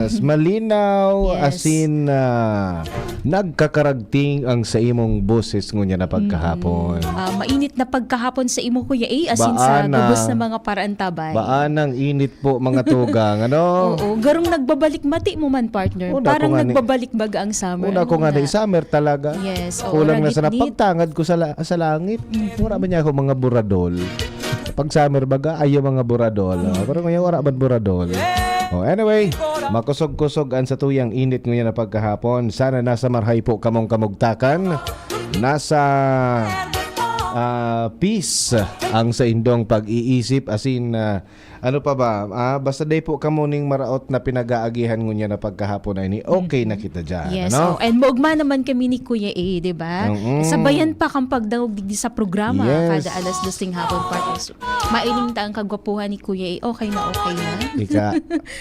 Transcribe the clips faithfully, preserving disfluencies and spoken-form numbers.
Mas malinaw, Yes. asin, ah, nagkakaragting ang sa imong boses ngunyan na pagkahapon. Mm. Ah, mainit na pagkahapon sa imo, Kuya A, asin sa Baan gabos na na, mga paraantabay. baan ang init po, mga tugang, ano? Oo, garong nagbabalik mati mo man, partner. Una ko Parang nga ni-, nagbabalik baga ang summer. una ko Ano nga na, na? summer talaga. Yes, oo, Kulang na sana ragitnit. pagtangad ko sa la-, sa langit. Mm. Wala ba niya ako mga buradol? Pag summer baga, ay yung mga buradol. Oh. Pero ngayon, wala man buradol. Oh, anyway, makusog-kusog ang satuyang init ngayon na pagkahapon. Sana nasa marhay po kamong kamugtakan. Nasa, ah, peace ang sa indong pag-iisip. As in, ah, ano pa ba? Ah, basta day po kamo ning maraot na pinag-aagihan ngunyan na pagkahapon ay ni okay na Mhm. kita dyan, Yes, ano? oh, and maugma naman kami ni Kuya A, di ba? Mm-mm. Sabayan pa kang pagdangog digdi sa programa Yes. kada alas dos ning hapon, partner. So, maining ta ang kagwapuhan ni Kuya A. Okay na, okay na. Ika,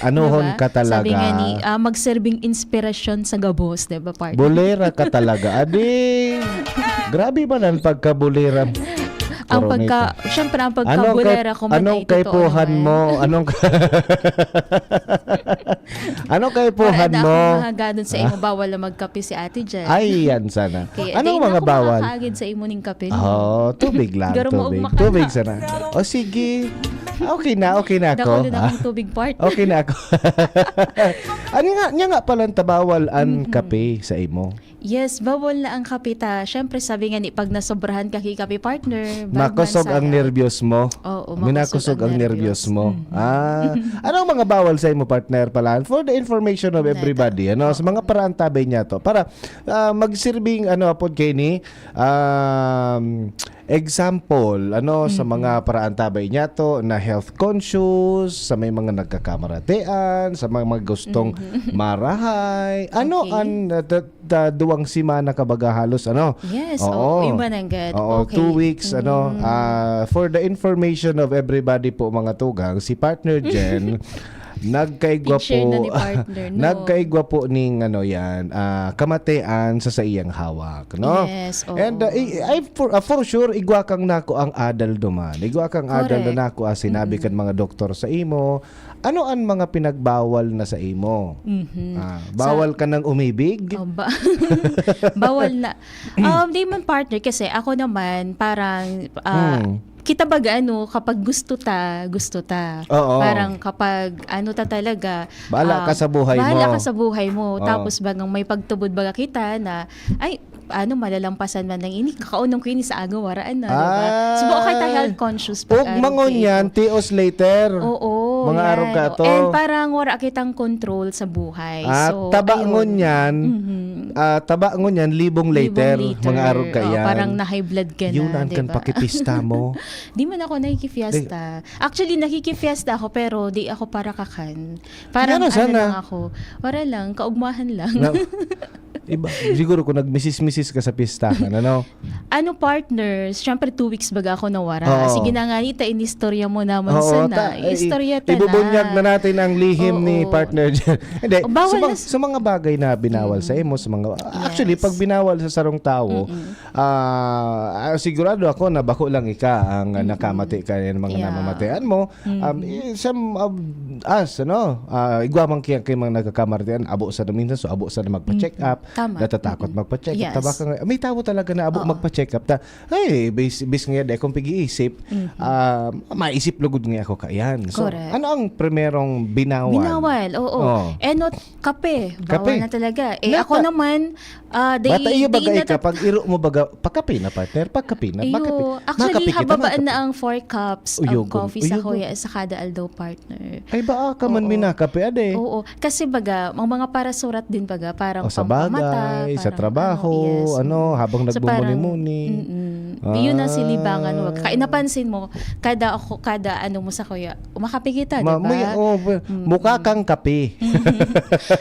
anuhon Diba? ka Sabi nga talaga. ni, ah, magserbing inspirasyon sa gabos, di ba, partner? Bolera ka talaga, adi. Grabe man ang pagkabulera. Ang Coronita. pagka, syempre, ang Anong kay-, pagkabulera ko man anong ay totoo kaipuhan naman. mo? Anong ka-, anong kaipuhan Wala na mo? akong mahagadon sa imo, Ah. bawal na magkape si Ate Jen. Ay, yan sana. Kaya Anong di na mga ako bawal? makakaagid sa imo ning kape, no? Oh, tubig lang, Pero tubig. maugma ka Tubig na. sana. O, sige. Okay na, okay na ako. Dakul na Ah. akong tubig, partner. Okay na ako. Ano nga, niya nga palang tabawal an Mm-mm. kape sa imo? Yes, bawal na ang kape ta. Siyempre, sabi nga ni, pag nasobrahan ka ki kape, partner, bad man Makosog ang sana. nerbyos mo. Oo, Minakosog makosog ang ang nerbyos nerbyos. mo. Mm. Ah, anong mga bawal sa imo, partner, pala? For the information of Nada. everybody, ano, sa mga Oo. paraantabay niya to. Para, ah, magsirbing, ano, apod kay ni, um, example, ano, sa Mhm. mga paraantabay niya to, na health conscious, sa may mga nagkakamaratean, sa mga gustong Mhm. marahay. Ano Okay. ang, uh, ta-, ta-, duwang semana ka baga halos, ano? Yes, Oo. oo, yun ba nanggad? Oo, Okay. two weeks, ano, Mm. ah, for the information of everybody po, mga tugang, si Partner Jen, nagkaigwa Picture na po, ni partner, no? nagkaigwa po ning, ano yan, ah, kamatean sa saiyang hawak, no? Yes, oo. And, uh, i-, I, for, uh, for sure, igwa kang nako ang adal duman. Igwa kang adal na Correct. nako, ah, sinabi Mm-mm. kan mga doktor sa imo. Ano ang mga pinagbawal na sa imo? Mhm. Ah, Sa bawal ka nang umibig? Oh, ba-, bawal na. Um, di man, partner, kasi ako naman, parang, ah, Hmm. kita baga, ano, kapag gusto ta, gusto ta. Oo. Parang kapag, ano ta talaga, Bahala ka um, sa buhay bahala mo. ka sa buhay mo. Oo. Tapos bagang may pagtubod baga kita na, ay, ano, malalampasan man lang ini, kakaunon ko ini sa aga, waraan na, di ba? Ah. So, baka kita health conscious pag Ugma araw ngunyan, kayo. tios later. Oo, Mga araw yan. ka to. And parang wala kitang control sa buhay. Ah, So, taba ayun. ngunyan, Mhm. ah, taba ngunyan, libong Libong later, later. mga araw ka Oh, yan. parang na-high blood ka Yun na, ang di kan ba? pakipista mo. Di man ako nakikifiesta. Actually, nakikifiesta ako, pero di ako para kakan. Parang Ano ano sana? lang ako, wala lang, kaugmahan lang. Na, iba, siguro kung nagmisis-misis ka sa pistahan, ano? Ano, partners, syempre two weeks baga ako nawara. Oo. Sige na nga, Nita, inistorya mo naman Oo, sana. ta-, i-, Istorya ta ibubunyag na. na natin ang lihim ni Oo. partner dyan. Hindi, Oh, bawal sa mga, na s- sa mga bagay na binawal sa Mm. imo, sa mga, actually, Yes. pag binawal sa sarong tawo, Mm-mm. ah, ah, sigurado ako na bako lang ika ang, ah, Mm-mm. nakamati ka ng mga Yeah. namamatean mo. Um, Mm-hmm. eh, some of us, ano, ah, igwa man kaya kay mga nagkakamartian, abo sa na minsan, so abo sa na magpa-check Mm-hmm. up, Tama. natatakot Mm-hmm. magpa-check up. Yes. Tabaka nga, may tawo talaga na abo Oo. magpa-check up. Ta, ay, bis, bis nga, di akong pag-iisip, Mm-hmm. ah, maisip lugod nga ako kayan. So, Correct. ano ang primerong binawal? Binawal, oo. Oo. Eh, no, kape. Bawal Kape. na talaga. Eh, Naka- ako naman, Ah, day, Bata iyo day baga na ika, tat- pag iro mo baga, pakape na, partner, pakape na, Iyo, makape, actually, makape kita, hababaan na makape. ang four cups Uyo, of gun-, coffee sa uyo, gun- kuya, sa kada aldaw, partner. Ay, baa ka man Oo. minakape, ade? Oo, kasi baga, ang mga parasurat din baga, parang O, sa pampamata, bagay, sa parang trabaho, ano, yes. ano, Mm. habang So, parang, nagmumuni-muni. mm-mm. Yun ang silibangan mo. Ah. Kaya napansin mo, kada ako, kada ano mo sa kuya, umakape kita, Ma-, di ba? may, oh, bu-, Mm-mm. mukha kang kape.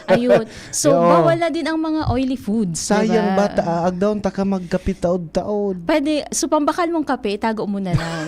Ayun. So, Yo. bawal na din ang mga oily foods, Sayang diba? bata, aagdaon ta ka magkape taod-taod. Pwede, so pambakal mong kape, itago mo na lang.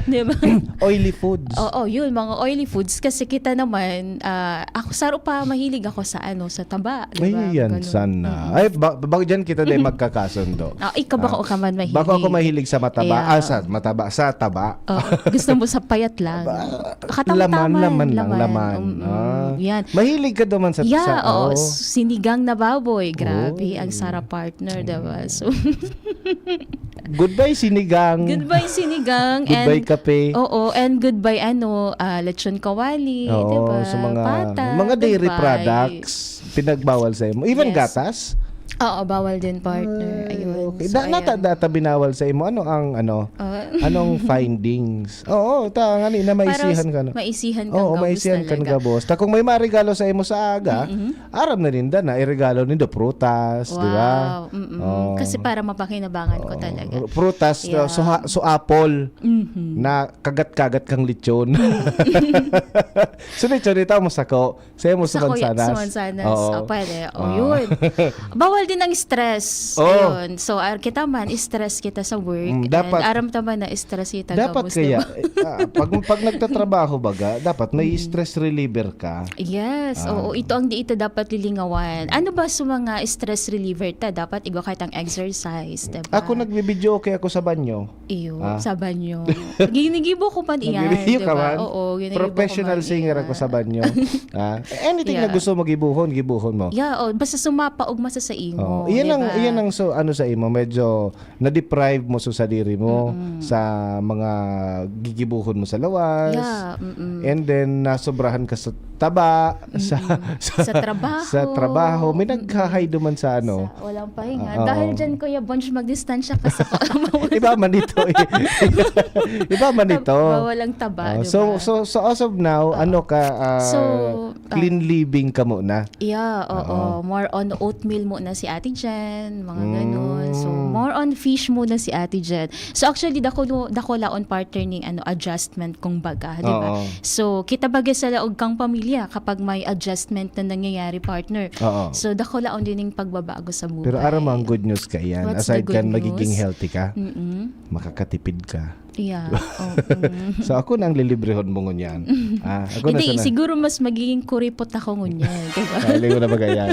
Diba? Oily foods. Oo, yun, mga oily foods. Kasi kita naman, ah, ako, saro pa, mahilig ako sa, ano, sa taba, diba? Ayan, Ganun. sana. Mm. Ay, ba-, bag dyan kita na magkakaso. Indo. Ah, ikaw bako Ah, ka man mahilig. Bako ako mahilig sa mataba. Yeah. Ah, sa mataba. Sa taba. Oh, gusto mo sa payat lang. Ba- Katama-tama, laman, laman lang, laman. laman. Mm, Ah. yan. Mahilig ka naman sa Yeah, sa, oo. oh. Sinigang na baboy. Grabe, Oh. Ang sarap, partner, diba? So, Goodbye sinigang. Goodbye sinigang. Goodbye and, kape. Oo, and goodbye ano, ah, lechon kawali, Oo, diba? sa mga Pata, mga dairy goodbye. products, pinagbawal sa imo. Even Yes. gatas. Oo, bawal din, partner. Ayun. Okay. So, Da, nata, ayan. data binawal sa imo, ano ang ano? Ah. Anong findings? Oo, ta ngani na Para maisihan ka na. maisihan kang Oo, gabos maisihan kang talaga. gabos. Ta kung may marigalo sa imo sa aga, Mm-mm. aram na ninda na iregalo nindo prutas, di ba? Wow. Mm-mm. Oo. Kasi para mapakinabangan ko Oo. talaga. Prutas, Yeah. so, ha- so apple Mhm. na kagat-kagat kang lechon. So lechon ito mo sako. Sa imo sa Sa kuya, mansanas. sa mansanas. Oo. Oh, pwede. Oh, Ah. yun. Bawal din ang stress. Oh. Ayun. So, ar kita man, stress kita sa work. Mm, dapat and aram ta man na stress kita Dapat gabos, kaya, diba? ah, pag, pag nagtatrabaho baga, dapat may stress reliever ka. Yes, Ah. oo. Ito ang di ita dapat lilingawan. Ano ba sa mga stress reliever ta? Dapat igwa kahit ang exercise, diba? Ako nagbi-video okay ako sa banyo. Iyo, Ah. sa banyo. Ginigibo ko man iyan, Nagbi-video ka diba? man? Oo, ginigibo Professional ko man singer iyan. ako sa banyo. Ah, anything na Yeah. gusto mo gibuhon, gibuhon mo. Yeah, oh, basta sumapaog man sa sa imo, Oh, iyan ang diba? iyan ang so ano sa imo, medyo na-deprive mo sa sadiri mo Mm-mm. sa mga gigibuhon mo sa lawas. Yeah, mm-mm. And then nasobrahan ka sa taba, sa, Mm-mm. sa Sa trabaho. sa trabaho. May Mm-mm. naghahay duman sa ano. Sa walang pahinga. Oo. Dahil dyan, Kuya Bonch, mag-distansya ka sa Iba man ito eh. Iba man ito. Bawal ang taba, Ah, diba? so, so, so as of now, Oo. ano ka, ah, So, ah, clean living ka muna? Yeah, oo. Oo. More on oatmeal muna si Ate Jen, mga ganun. So, Mm. more on fish muna si Ate Jen. So, actually, dako, dako laon partner ning ano, adjustment, kung baga, di ba? Oo. So, kita baga sa laog kang pamilya kapag may adjustment na nangyayari, partner. Oo. So, dako laon din yung pagbabago sa buhay. Pero aram mo ang good news ka yan. What's the Aside good kan magiging news? Healthy ka, Mm-mm. makakatipid ka. Yeah. Oh, mm. So ako na ang lilibrehon mo ngunyan. Ah, ako Hindi, na sana. Siguro mas magiging kuripot ako ngunyan, di ba? Ah, ligo na bagay yan.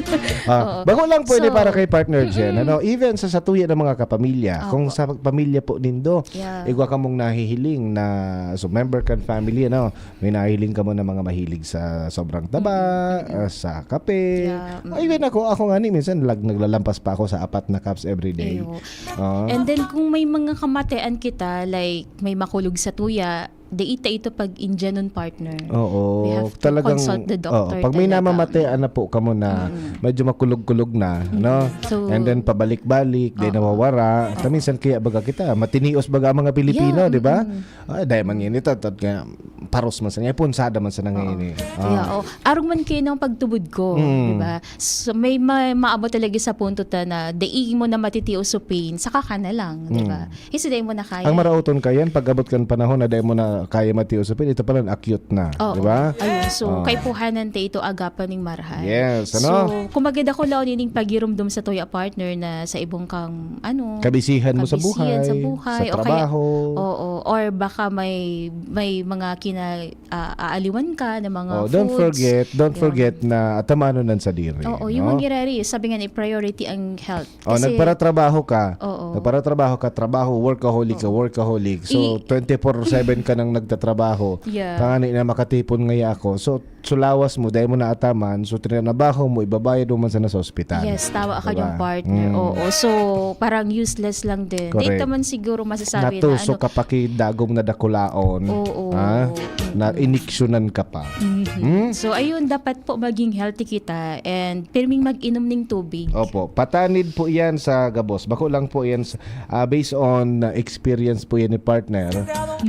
Ah, Oo. Bako lang pwede So, para kay partner Jen. Ano, even sa satuya ng mga kapamilya, Opo. Kung sa pamilya po nindo, Yeah. igwa ka mong nahihiling na, so member kan family, ano, may nahihiling ka mo na mga mahilig sa sobrang taba, Mm-mm. ah, sa kape. Yeah, mm. Ay, even ako, ako nga ni, minsan lag, naglalampas pa ako sa apat na cups every day. Iyo. Ah. And then kung may mga kamatean kita, like may makulog sa tuya, di ita ito pag-Indianon partner. Oo, We have to talagang consult the oo, doctor pag may talaga. Namamatean na po kamo na Mm. medyo makulog-kulog na, Mm. no? So, And then pabalik-balik, di Oo. nawawara. Ta minsan kaya baga kita, matinios baga ang mga Pilipino, Yeah, di ba? mm. Ah, dahil man yun ito, tat nga, paros man sa nga, punsada man sa nga Oo. ini. Yeah, oh. Arog man kayo ng pagtubod ko, Mm. di ba? So, may, may maabot talaga sa punto ta na dai mo na matitios so pain, saka ka na lang, di ba? Mm. Kasi dai mo na kaya. Ang marauton ka yan, pag abot kan panahon na dahil mo na kaya matiusupin, ito pala, acute na, Oo. di ba? Ayun, so, Oo. kaipuhanan ta ito agapan ning marahay. Yes, ano? So, kung maganda ko lang ining pagirumdom sa tuya partner na sa ibong kang, ano, Kabisihan mo sa kabisihan buhay, sa buhay, sa o kaya, trabaho. Oo, or baka may, may mga kina, ah, aaliwan ka na mga Oh, foods. don't forget, don't Yan. forget na atamanon ang sadiri. Oo, no? Yung mangyayari, sabi nga ni priority ang health. Oh, Kasi, nagparatrabaho ka. Oo. Nagparatrabaho ka, trabaho, workaholic ka, Oo. workaholic. So, I- twenty-four seven ka nang nagtatrabaho. Yeah. Tangani na makatipon ngaya ako. So, sulawas mo, dahil mo naataman. So, trinabaho mo, ibabayad mo man sana sa ospital. Yes, tawa ka Diba? yung partner. Mm. Oo. So, parang useless lang din. Correct. Di naman siguro masasabi na Natusok ano. Ka pa kidagom na dakulaon. Oo. Ha? Mm-mm. Na iniksyonan ka pa. Mhm. Hmm? So, ayun, dapat po maging healthy kita and pirming mag-inom ng tubig. Opo, patanid po yan sa gabos. Bako lang po yan, sa, ah, based on ah, experience po yan ni partner.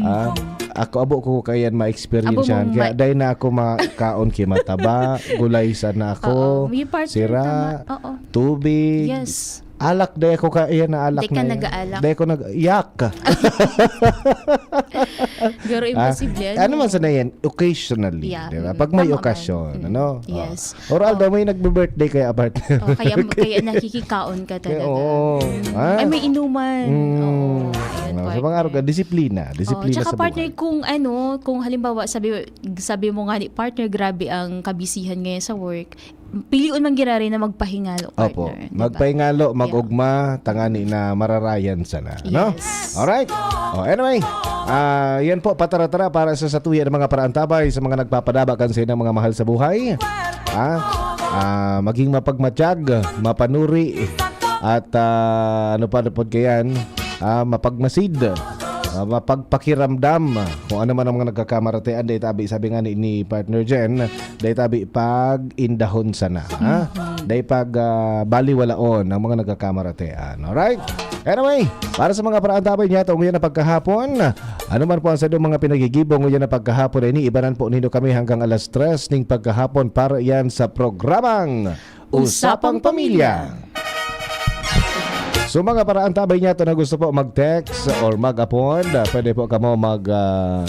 Ah, ako, abo ko kaya yan ma-experience Abo yan. mong Kaya ma- dahil na ako makaon ki mataba, gulay sana ako, Oo, may partner sira, tama. Oo. tubig, Yes. alak, dahil ako kaya na alak Di ka na yan. nag-aalak. Dahil ako nag-, yak. Pero imposible, ano? Ano man sana yan? Occasionally, di ba? Pag may okasyon, ano? Yes. Or although may nagbe-birthday kaya, partner. Oh, kaya, kaya nakikikaon ka talaga. Oo. Ay, may inuman. Mm. Oo. Ayun, partner. Sa mga araw ka, disiplina. Disiplina sa buhay. Oh, tsaka, partner, kung ano, kung halimbawa, sabi, sabi mo nga ni partner, grabe ang kabisihan ngayon sa work, pilion man giraray na magpahingalo, partner, di ba? Opo. Magpahingalo, mag-ugma, tangani na mararayan sana, no? Yes. Alright. Oh, anyway, ah, yan po, patara-tara para sa satuya ng mga paraantabay sa mga nagpapadaba kan sa inyong mga mahal sa buhay. Ah, ah, maging mapagmatyag, mapanuri, at, ah, ano pa, ano pod kayan? Ah, mapagmasid, ah, mapagpakiramdam, kung ano man ang mga nagkakamaratean, dahil tabi, sabi nga ni, ni Partner Jen, dahil tabi, pag-indahon sana, ha? Mhm. Dahil pag, ah, baliwalaon ang mga nagkakamaratean. Alright? Anyway, para sa mga paraantabay niya, itong yan na pagkahapon, ano man po ang sadong mga pinagigibong yan na pagkahapon, ay iniibanan po nindo kami hanggang alas tres ning pagkahapon para yan sa programang Usapang Pamilya. So, mga paraantabay niya, ito na gusto po mag-text or mag-apod, ah, pwede po kamo mag, ah,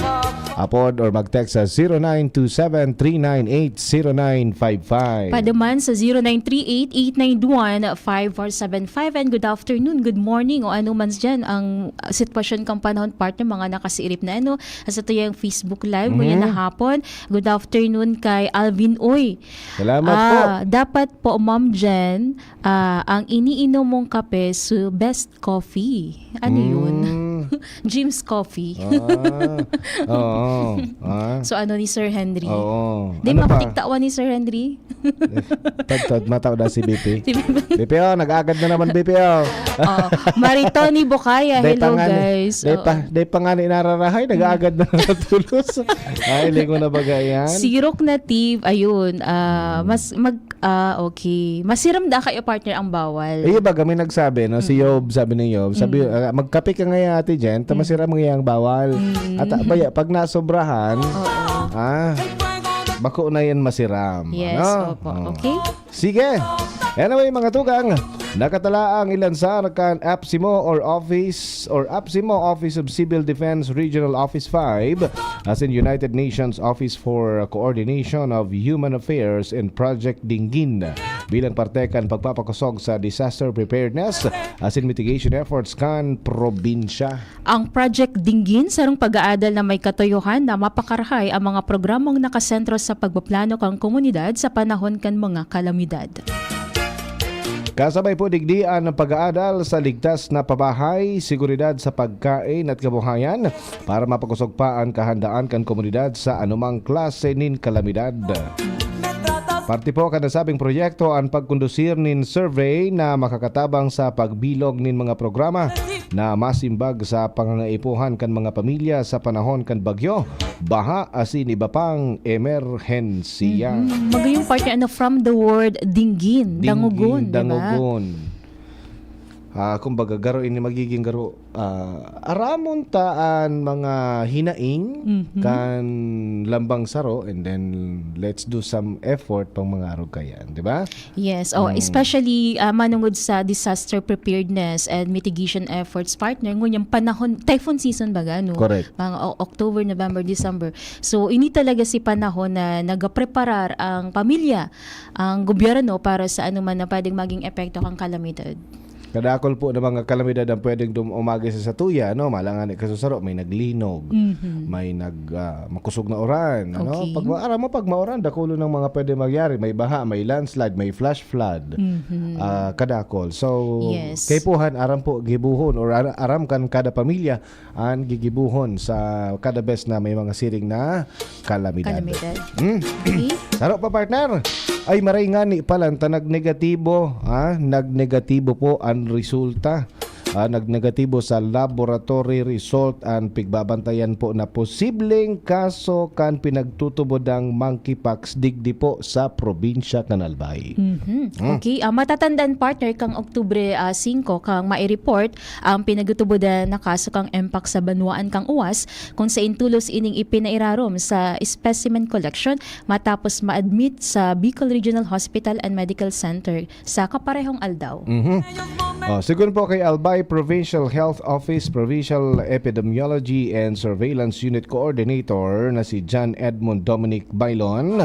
apod or mag-text sa zero nine two seven three nine eight zero nine five five. Pwede man sa zero nine three eight eight nine one five four seven five. And good afternoon, good morning, o ano man dyan ang, ah, sitwasyon kang panahon, partner, mga nakasiirip na, ano, sa tuyang Facebook Live, ngunyan na hapon. Good afternoon kay Alvin Uy. Salamat po. Ah, dapat po, Ma'am Jen, ah, ang iniinom mong kape, so best coffee. Ano yun? Mm. Jim's Coffee. Ah, oo. Ah. So, ano ni Sir Henry? Oo. Di, ano pa? Mapatiktawan ni Sir Henry? Tagtad, mataw na si B P. Si B P. B P O, nag-agad na naman, B P O. Oh, Maritoni Bocaya, hello, guys. Day pa, day pa nga ni nararahay, nag-aagad na natulos. Ay, lingo na baga yan. Sirok Native, ayun, ah, mas mag, ah, okay. Masiram da kayo, partner, ang bawal. Eh, baga, may nagsabi, no? Si Yob, sabi ni Yob, sabi, ah, "Magkape ka ngayon, Ate Jen, ta masiram ngayon ang bawal." Mm. At, ah, baya, pag nasobrahan, ah, bako na yan masiram. Yes, no? Opo. Oh. Okay. Sige. Anyway, mga tugang, nakatalaang ilansar kan APSIMO or Office, or APSIMO, Office of Civil Defense Regional Office five, asin United Nations Office for Coordination of Human Affairs and Project Dinggin bilang parte kan pagpapakosog sa disaster preparedness asin mitigation efforts kan probinsya. Ang Project Dinggin, sarong pag-aadal na may katuyohan na mapakarahay ang mga programang nakasentro sa pagpaplano kan komunidad sa panahon kan mga kalamidad. Kasabay po digdi an pag-aadal sa ligtas na pabahay, seguridad sa pagkain at kabuhayan para mapakosog pa an kahandaan kan komunidad sa anumang klase nin kalamidad. Parte po kan nasabing proyekto an pagkondusir nin survey na makakatabang sa pagbilog nin mga programa na masimbag sa pangangaipuhan kan mga pamilya sa panahon kan bagyo, baha asin iba pang emerhensiya. Mhm. Magayong partner, ano, from the word dinggin, dangogon, di ba? Dangogon. Ah, kumbaga, garo ini magiging garo, ah, aramon ta an mga hinaing kan lambang saro, and then let's do some effort pang mga arog kayan, di ba? Yes, oh, especially, ah, manungod sa disaster preparedness and mitigation efforts, partner, ngunyan panahon, typhoon season baga, no? Correct. Mga O-, October, November, December. So, ini talaga si panahon na nagapreparar ang pamilya, ang gobyerno para sa anuman na pwedeng maging epekto kang kalamidad. Kadakol po na mga kalamidad ang pwedeng dum-, umagi sa satuya, no? Malangani kasusaro, may naglinog, may nag, ah, makusog na uran, ano? Okay. Pag ma-, aram mo, pag mauran, dakulon ng mga pwede magyari. May baha, may landslide, may flash flood. Mhm. Ah, kadakol. So, yes, kaipuhan, aram po, gibuhon, or ar-, aram kan kada pamilya, an gigibuhon sa kada bes na may mga siring na kalamidad. Kalamidad. Hmm? Okay. Saro pa, partner. Ay, maray ngani palan ta nagnegatibo, ha? Nagnegatibo po an resulta. Ah, nagnegatibo sa laboratory result an pigbabantayan po na posibleng kaso kan pinagtutubodang monkeypox digdi po sa probinsya kan Albay. Mhm. Hmm. Okay, ah, matatandaan, partner, kang Oktubre, ah, singko kang maireport ang pinagtutubodan na kaso kan mpox sa banwaan kan Oas, kung sain tolos ining ipinairarom sa specimen collection matapos ma-admit sa Bicol Regional Hospital and Medical Center sa kaparehong aldaw. Mhm. Oh, sigon po kay Albay Provincial Health Office Provincial Epidemiology and Surveillance Unit Coordinator na si John Edmund Dominic Bailon,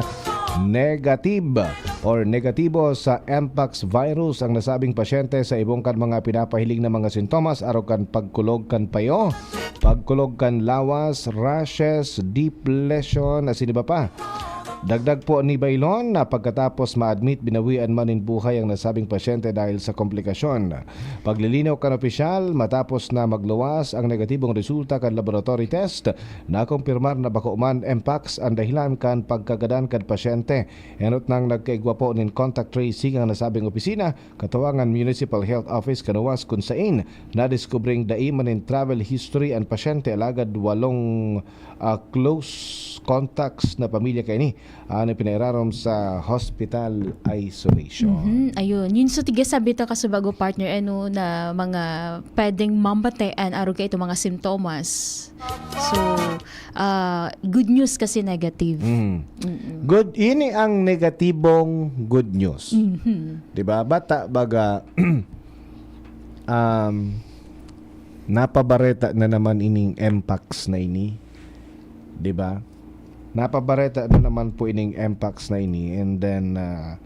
negative or negatibo sa Mpox virus ang nasabing pasyente sa ibong kan mga pinapahiling na mga sintomas, arog kan pagkulog kan payo, pagkulog kan lawas, rashes, deep lesion, asin iba pa. Dagdag po ni Bailon na pagkatapos ma-admit, binawian man nin buhay ang nasabing pasyente dahil sa komplikasyon. Paglilinaw kan opisyal, matapos na magluwas ang negatibong resulta kan laboratory test, nakumpirmar na bako man Mpox ang dahilan kan pagkagadan kan pasyente. Enot nang nagkaigwa po nin contact tracing ang nasabing opisina, katuwangan Municipal Health Office kanuwas kun sain nadiskubring dai man nin travel history an pasyente, alagad walong, ah, close contacts na pamilya kaini ang pinairarom sa hospital isolation. Mhm, ayun. Yun, so, tiga sabi ta kasubago, partner, ano, na mga pwedeng mamatean arog kaitong mga simptomas. So, ah, good news kasi negative. Mm. Mm-mm. Good, ini ang negatibong good news. Mhm. 'Di ba? Bata baga, um, napabareta na naman ining Mpox na ini. 'Di ba? Napabareta na naman po ining Mpox na ini. And then, uh,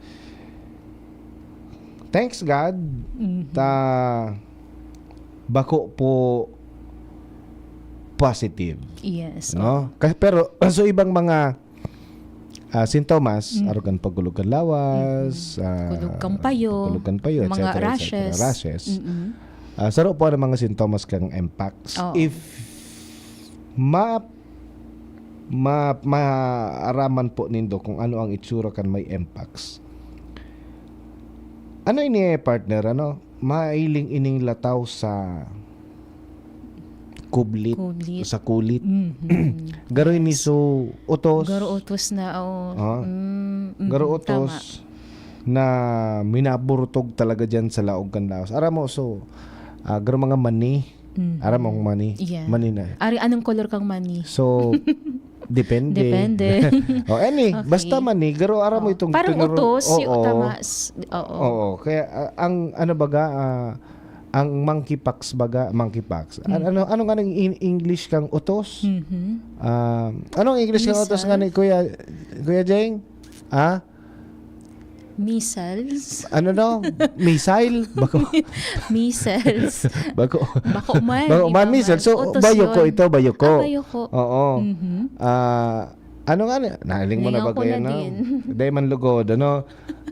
thanks God, Mhm. ta bako po positive. Yes. No? Kasi, pero, so, ibang mga, ah, sintomas, Mm. arog kan pagkulog kan lawas, ah, Kulog kan payo, pagkulog kan payo, mga et cetera, et cetera, rashes. rashes. Mm-mm. Ah, saro po ang mga sintomas kan Mpox. Oo. If ma ma maaraman po nindo kung ano ang itsura kan may Mpox. Ano ini, partner, ano? Mahiling ining lataw sa kublit, Kublit. sa kulit. Mhm. Garo ini so utos. Garo utos na, oh. Ah. Mm, mm, Garo tama. Utos na minaburtog talaga diyan sa laog kan lawas. Aram mo, so, ah, garo mga mani. Mhm. Aram mo ang mani? Yeah. Mani na. Ari, anong color kang mani? So, depende. Depende. O, any, Okay. basta mani, garo aram mo Oh, itong parang tinuro-, utos, yung oo. Tama. S- Oo. Oo, kaya, ah, ang ano baga, ah, ang monkeypox baga, monkeypox. An- Mm. ano ano nga nang in English kang utos? Mhm. Ah, anong English kang utos nga ni Kuya Kuya Jeng? Ah? Measles. Ano daw? Missile? Bako. Measles. Bako. Bako man. Bako Iba man, measles. So, Utos bayoko yun. ito, bayoko. Ah, bayoko. Oo. Mhm. Ah, ano nga ni? Nahiling mo na Ngayon ba ko kayo, na no? din. Dahil man lugod, ano?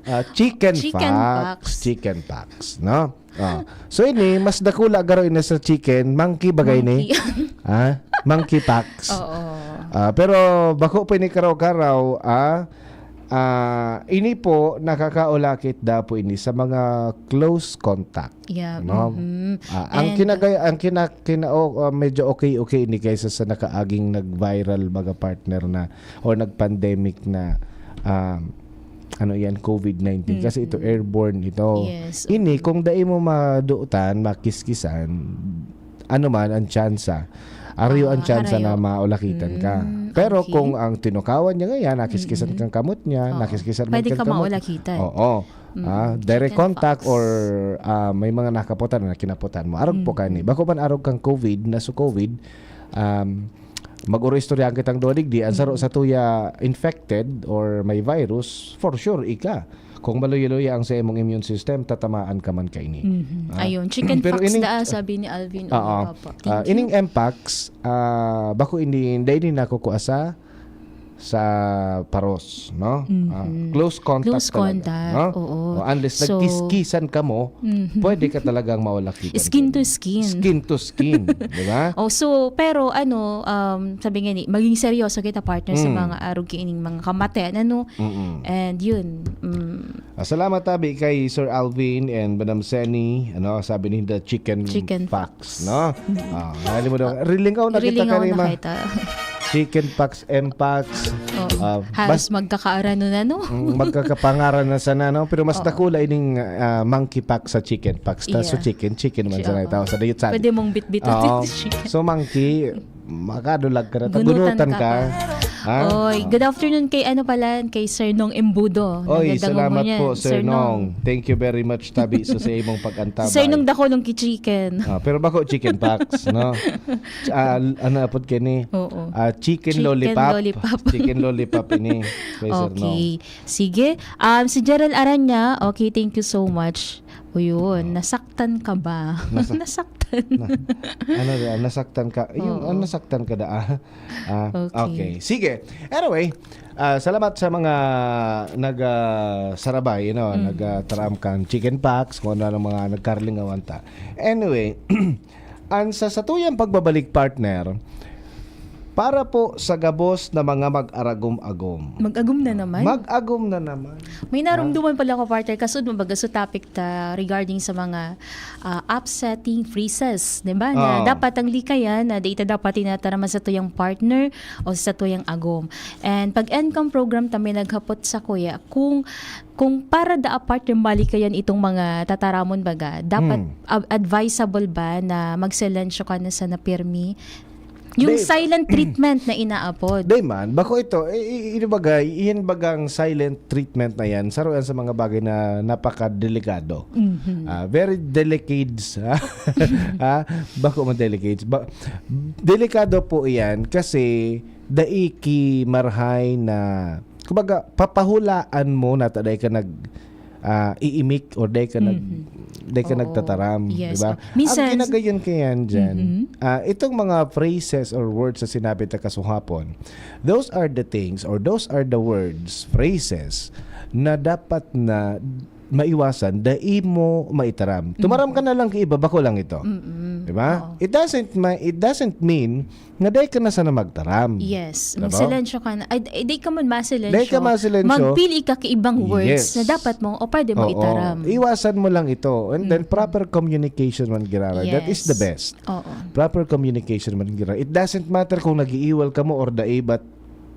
Ah, chicken, Chicken pox. pox. Chicken pox, no? Ah. So, ini, mas dakula garo ini sa chicken. Monkey bagay ni? Monkey. Ah? Monkeypox. Oo. Ah, pero bako pa ini karaw-karaw, ah, ah, ini po, nakakaulakit da po ini sa mga close contact. Yeah. No? Mhm. Ah, ang And- kinagay ang kina, kina oh, ah, medyo okay okay ini kaysa sa nakaaging nag-viral baga, partner, na or nag-pandemic na, um, ano yan, covid nineteen, kasi ito Mm-mm. Airborne ito. Yes. Ini, kung dai mo madutan, makiskisan, ano man ang tsansa, ariyo ang Ah, tsansa na harayo. Maulakitan ka. Mm, Pero okay. Kung ang tinukawan niya ngayon, nakiskisan Mm-mm. kang kamot niya, Oo. Nakiskisan man Pwede kang ka kamot. Maulakitan. Oo. Mm, Ah, direct chicken contact pox. Or, ah, may mga nakaputan na kinaputan mo. Arog po Mm. kani. Bako man arog kang covid, na so covid, um, mag-oro-istoryahan kitang duwa digdi, ang saro Mm. sa tuya infected or may virus, for sure, ika. Kung maluya-luya ang sa imong immune system, tatamaan ka man kaini. Mhm. Ah, Ayun, chicken pero pox ining da, sabi ni Alvin. Oo. Opo. Thank Ah, you. Ining Mpox, ah, bako ini, dai ini nakukuha sa sa paros, no? Ah, Mhm. close contact Close talaga, contact, no? oo. O, unless So, nagkiskisan ka mo, Mhm. pwede ka talagang maulakitan. Skin to skin. Skin to skin, di ba? Oh, so, pero ano, um, sabi nga ni, maging seryoso kita, partner, sa Mm. mga arog kining mga kamatayan, ano? Mm-mm. And yun, mm, Ah, salamat, tabi, kay Sir Alvin and Madam Senny. Ano, sabi ni the chicken, Chicken pox, no? Ah, alam mo daw, rilingaw na kita rilingaw na kanina. Kita. Chicken pox, Mpox. Oo. Ah, Halos bas- magkakaarano na, no? Mm, magkakapangaran na sana, no? Pero mas Oo. dakula ining, ah, monkeypox sa chickenpox. Ta, so Yeah. chicken, chicken man Chi-, sana oo. itaw. Sa dayot sa Pwede mong bitbit Oo. chicken. So monkey, makadulag ka na. Gunutan Gunutan ka ka. pa. Ha? Oy, good afternoon kay ano pala, kay Sir Nong Embudo. Oy, Nagandang salamat umaga po, yan, Sir Sir Nong. Nong. Thank you very much, tabi, sa, sa imong pag-antabay. Sir Nong Dakulong ki Chicken. Ah, pero bako chicken pox, no? Ch-, ah, l-, ano apod kini? Oo. Ah, chicken Chicken lollipop. lollipop. Chicken lollipop ini, kay Sir Nong. Okay. Sige. Um, si Gerald Aranya, okay, thank you so much. O yun, Oh. nasaktan ka ba? Nasa-, Nasaktan. na-, ano na, nasaktan ka? Yung, Oo. ah, nasaktan ka da, ah? Ah, Okay. okay. Sige. Anyway, ah, salamat sa mga nag, ah, sarabay, you know, Mm. nag, ah, taram kan chicken pox, kung ano-ano mga nagkarlingawan ta. Anyway, ang sa satuyang pagbabalik, partner, para po sa gabos na mga mag-aragom-agom. Mag-agom na naman. Mag-agom na naman. May narumduman pala ako, partner, kasud mo baga sa topic ta regarding sa mga, ah, upsetting phrases, di ba? Na Oo. dapat ang likayan, na di ita dapat tinataraman sa tuyang partner o sa tuyang agom. And pag end kang program, ta may naghapot sa kuya, kung, kung para da apart yung malikayan itong mga tataramon baga, dapat Hmm. ab-, advisable ba na magsilensyo ka na sa napirmi? Yung Di- silent treatment na inaapod. Di man, bako ito, i-, i-, ini baga, iyan bagang silent treatment na yan, saro yan sa mga bagay na napakadelikado. Mhm. Ah, very delicate, ha? Ha? Bako man delicate. Ba-, delikado po iyan kasi dai ki marhay na, kumbaga, papahulaan mo na ta dai ka nag, ah, iimik or dai ka nag-, Mhm. dai ka Oo. nagtataram, Yes. di ba? Oh. Minsan Ang kinagayon kayan dyan, Mhm. ah, itong mga phrases or words na sinabi ta kasuhapon, those are the things or those are the words, phrases na dapat na maiwasan, dai mo maitaram. Tumaram Mhm. ka na lang kay iba, bako lang ito. Mm-mm. Di ba? Oo. It doesn't ma-, it doesn't mean nga dai ka na sana magtaram. Yes. Diba? Magsilensyo ka na. Ay, ay, di ka man masilensyo. Di ka masilensyo. Magpili ka ki ibang words Yes. na dapat mong, o pwede mo Oo. itaram. Iwasan mo lang ito. And then, Mm. proper communication man giraray. That is the Yes. best. Oo. Proper communication man giraray. It doesn't matter kung nag-iiwal ka mo or dai, but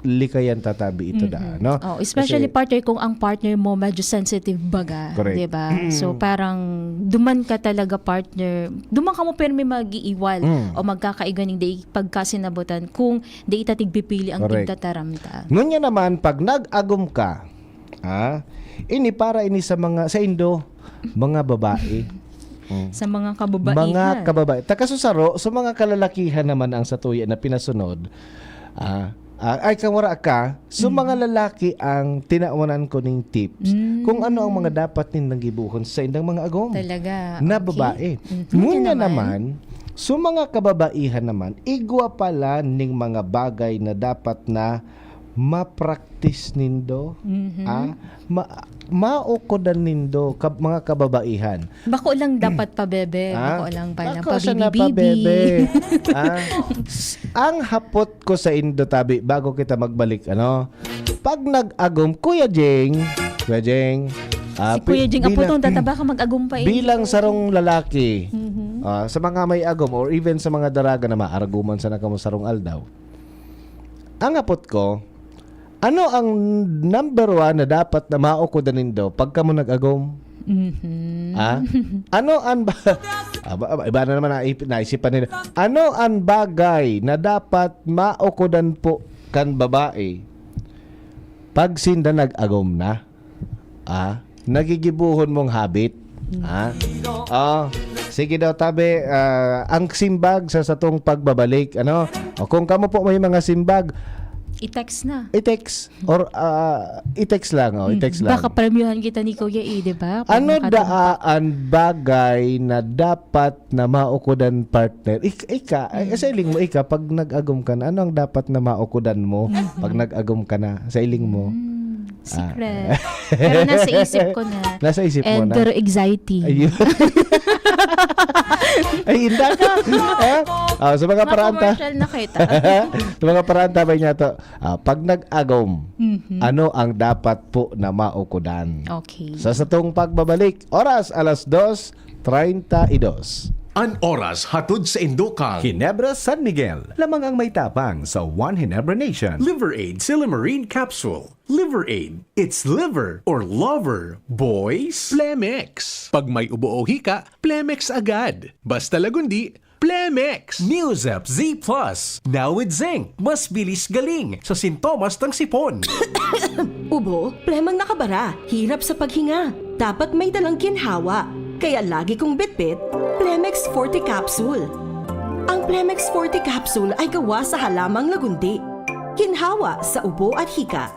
likayan tatabi ito da, Mhm. no? Oh, especially Kasi partner kung ang partner mo medyo sensitive baga, Correct. di ba? Mm. So, parang duman ka talaga, partner. Duman ka mo pirmi mag-iiwal Mm. o magkakaiganing di pagkasinabutan kung di ita tigpipili ang Correct. tigtataram ta. Ngunyan naman, pag nag-agom ka, ha, ini para ini sa mga, sa indo, mga babae. Mm. Sa mga kababaihan. Mga kababae. Ta kasusaro, sa mga kalalakihan naman ang satuya na pinasunod, ah, ah, ay, kang wara ka, so Mm. mga lalaki ang tinawanan ko ning tips Mm. kung ano ang mga dapat nindang gibohon sa indang mga agom Talaga. na Okay. babae. Mhm. Ngunyan Yun naman. naman, so mga kababaihan naman, igwa pala ning mga bagay na dapat na ma-practice nindo, Mhm. ah, ma-, maokodan nindo, kab-, mga kababaihan. Bako lang dapat pabebe, Ah? bako lang pala Bako siya na pabibi-bibi. pabebe. Ah, s-, ang hapot ko sa indo, tabi, bago kita magbalik, ano? Pag nag-agom, Kuya Jing, Kuya Jing, ah, Si pi-, Kuya Jing, apo bilang, tong tataba ka mag-agom pa eh. bilang sarong lalaki, Mhm. ah, sa mga may agom or even sa mga daraga na maaraguman sana kamo sarong aldaw, ang hapot ko, ano ang number one na dapat na maokodan nindo pag kamo nag-agom? Mhm. Ah? Ano ang ba-, aba, aba, iba na naman naip-, naisipan nila. Ano ang bagay na dapat maokodan po kan babae pag sinda nag-agom na? Ah, nagigibuhon mong habit. Hmm. Ah? Oh, sige daw, tabi, ah, ang simbag sa satong pagbabalik, ano? O kung kamo po may mga simbag, I-text na. i-text or, ah, i-text lang, oh, Hmm. i-text lang. Baka premyuhan kita ni Kuya E, di ba? Pag Ano nakatagpa. daan bagay na dapat na maokodan, partner? Ik-, ika, ay, Mm. sa iling mo, ika, pag nag-agom ka na, ano ang dapat na maokodan mo Mhm. pag nag-agom ka na? Sa iling mo? Mm, Ah. secret. Pero nasa isip ko na. Nasa isip mo And na? Pero anxiety. Ayun. Ay, inda ka. Eh? Ah, sa mga paraan ta. Ma-commercial na kita. Sa mga paraan ta, bay niya to. Ah, pag nag-agom, Mhm. ano ang dapat po na maokodan? Okay. Sa satong pagbabalik, oras, alas dos treinta y dos. An oras hatod sa Indokal. Ginebra San Miguel, lamang ang may tapang sa One Ginebra Nation. Liver Aid Silymarin Capsule. Liver Aid. It's liver or lover. Boys, Plemex. Pag may ubo o hika, Plemex agad. Basta lagundi, Plemex! News App Z plus, now with zinc. Mas bilis galing sa sintomas ng sipon. Ubo, plemang nakabara, hirap sa paghinga. Dapat may dalang ginhawa. Kaya lagi kong bitbit, Plemex Forte Capsule. Ang Plemex Forte Capsule ay gawa sa halamang lagundi. Ginhawa sa ubo at hika.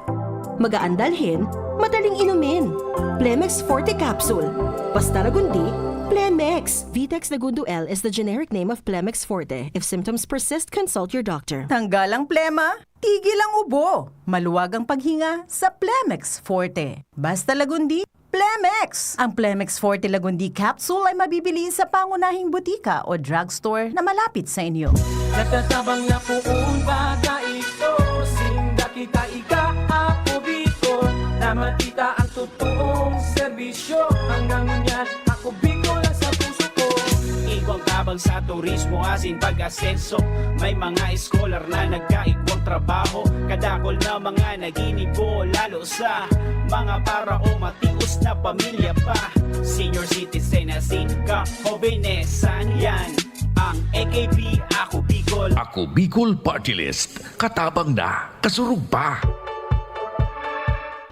Magaan dalhin, madaling inumin. Plemex Forte Capsule. Basta lagundi, Plemex. Vitex Lagundo L is the generic name of Plemex Forte. If symptoms persist, consult your doctor. Tanggal ang plema, tigil ang ubo. Maluwag ang paghinga sa Plemex Forte. Basta lagundi, Plemex! Ang Plemex Forte Lagundi Capsule ay mabibili sa pangunahing butika o drugstore na malapit sa inyo. Natatabang na poon baga ito, sinda kita ika, ako Bicol, na makita ang totoong serbisyo. Hanggang ngunyan, ako Bicol ang sa puso ko. Igwang tabang sa turismo, asin pag-asenso. May mga scholar na nagkaigwang trabaho. Kadakol na mga naginibo, lalo sa mga para o matios na pamilya pa. Senior citizen asin kahobenesan, yan ang A K P, Ako Bicol. Ako Bicol Party List. Katabang na, kasurog pa.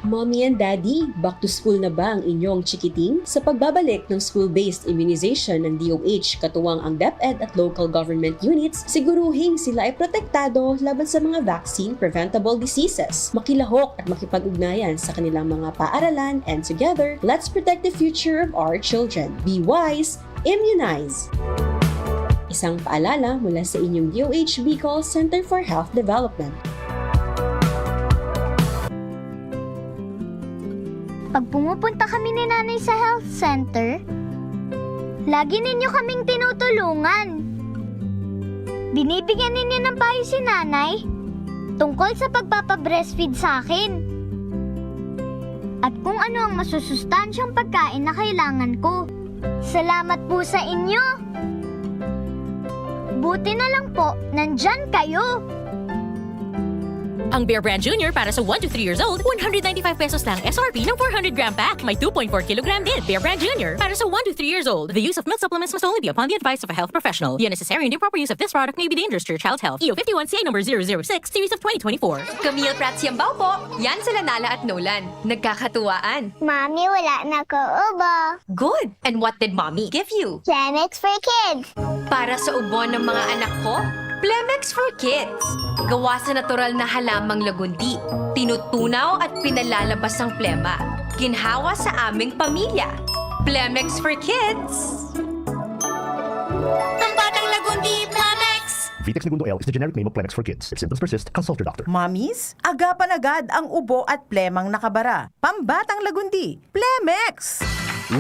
Mommy and Daddy, back to school na ba ang inyong chikiting? Sa pagbabalik ng school-based immunization ng D O H, katuwang ang DepEd at local government units, siguruhing sila ay protektado laban sa mga vaccine-preventable diseases. Makilahok at makipag-ugnayan sa kanilang mga paaralan, and together, let's protect the future of our children. Be wise, immunize! Isang paalala mula sa inyong D O H Bicol Center for Health Development. Pag pumupunta kami ni Nanay sa health center, lagi ninyo kaming tinutulungan. Binibigyan ninyo ng payo si Nanay tungkol sa pagpapa-breastfeed sa akin at kung ano ang masusustansyang pagkain na kailangan ko. Salamat po sa inyo! Buti na lang po, nandyan kayo! Ang Bear Brand Junior para sa one to three years old, one hundred ninety-five pesos lang S R P ng four hundred gram pack. May two point four kilogram din. Bear Brand Junior para sa one to three years old. The use of milk supplements must only be upon the advice of a health professional. The unnecessary and improper use of this product may be dangerous to your child's health. E O fifty-one C A number zero zero six, series of twenty twenty-four. Camille Prats Yambao po. Yan sila Nala at Nolan. Nagkakatuwaan. Mami, wala na ko ubo. Good! And what did Mommy give you? Plemex for Kids. Para sa ubo ng mga anak ko, Plemex for Kids. Gawa sa natural na halamang lagundi. Tinutunaw at pinalalabas ang plema. Ginhawa sa aming pamilya. Plemex for Kids. Pambatang Lagundi, Plemex! Vitex Negundo L is the generic name of Plemex for Kids. If symptoms persist, consult your doctor. Mommies, agapan agad ang ubo at plemang nakabara. Pambatang Lagundi, Plemex!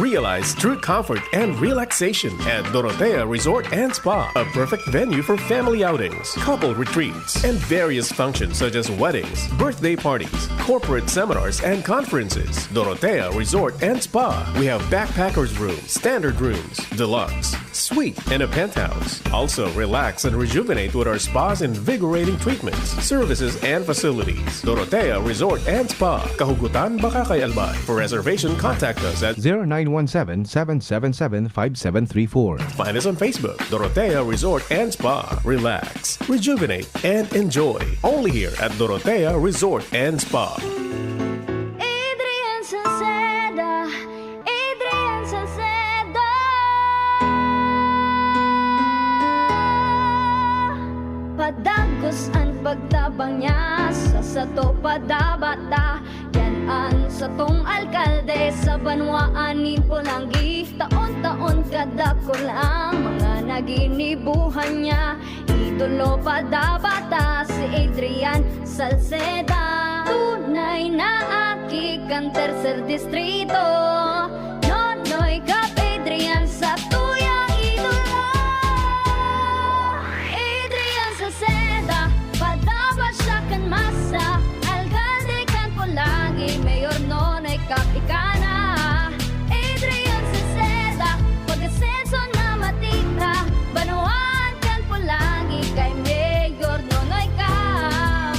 Realize true comfort and relaxation at Dorotea Resort and Spa, a perfect venue for family outings, couple retreats, and various functions such as weddings, birthday parties, corporate seminars, and conferences. Dorotea Resort and Spa. We have backpackers room, standard rooms, deluxe, suite, and a penthouse. Also, relax and rejuvenate with our spa's invigorating treatments, services, and facilities. Dorotea Resort and Spa, Kahugutan, Bacacay, Albay. For reservation, contact us at zero nine one seven, seven seven seven, five seven three four. Find us on Facebook, Dorotea Resort and Spa. Relax, rejuvenate, and enjoy. Only here at Dorotea Resort and Spa. Adrian Salceda, Adrian Salcedo. Padagos an pagtabang niya sa sato padabata. Yan an satong alkalde sa banwaan nin Polangui. Taon-taon kadakul ang mga naginibuhan niya. Idolo padabata si Adrian Salceda. Tunay na aki kan tercer distrito. Nonoy Cap Adrian sa tuyang idolo. Adrian Salceda, padaba siya kan masa. Alkalde kan Polangui, Mayor Nonoy Cap ika na. Adrian Salceda, pag-asenso na matira. Banwaan kan Polangui kay Mayor Nonoy Cap.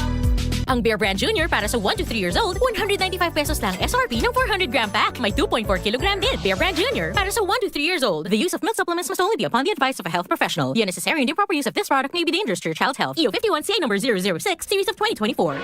Bear Brand Junior para sa one to three years old, one hundred ninety-five pesos lang S R P ng four hundred gram pack. May two point four kilogram din. Bear Brand Junior para sa one to three years old. The use of milk supplements must only be upon the advice of a health professional. The unnecessary and improper use of this product may be dangerous to your child's health. E O fifty-one C A number zero zero six, series of twenty twenty-four.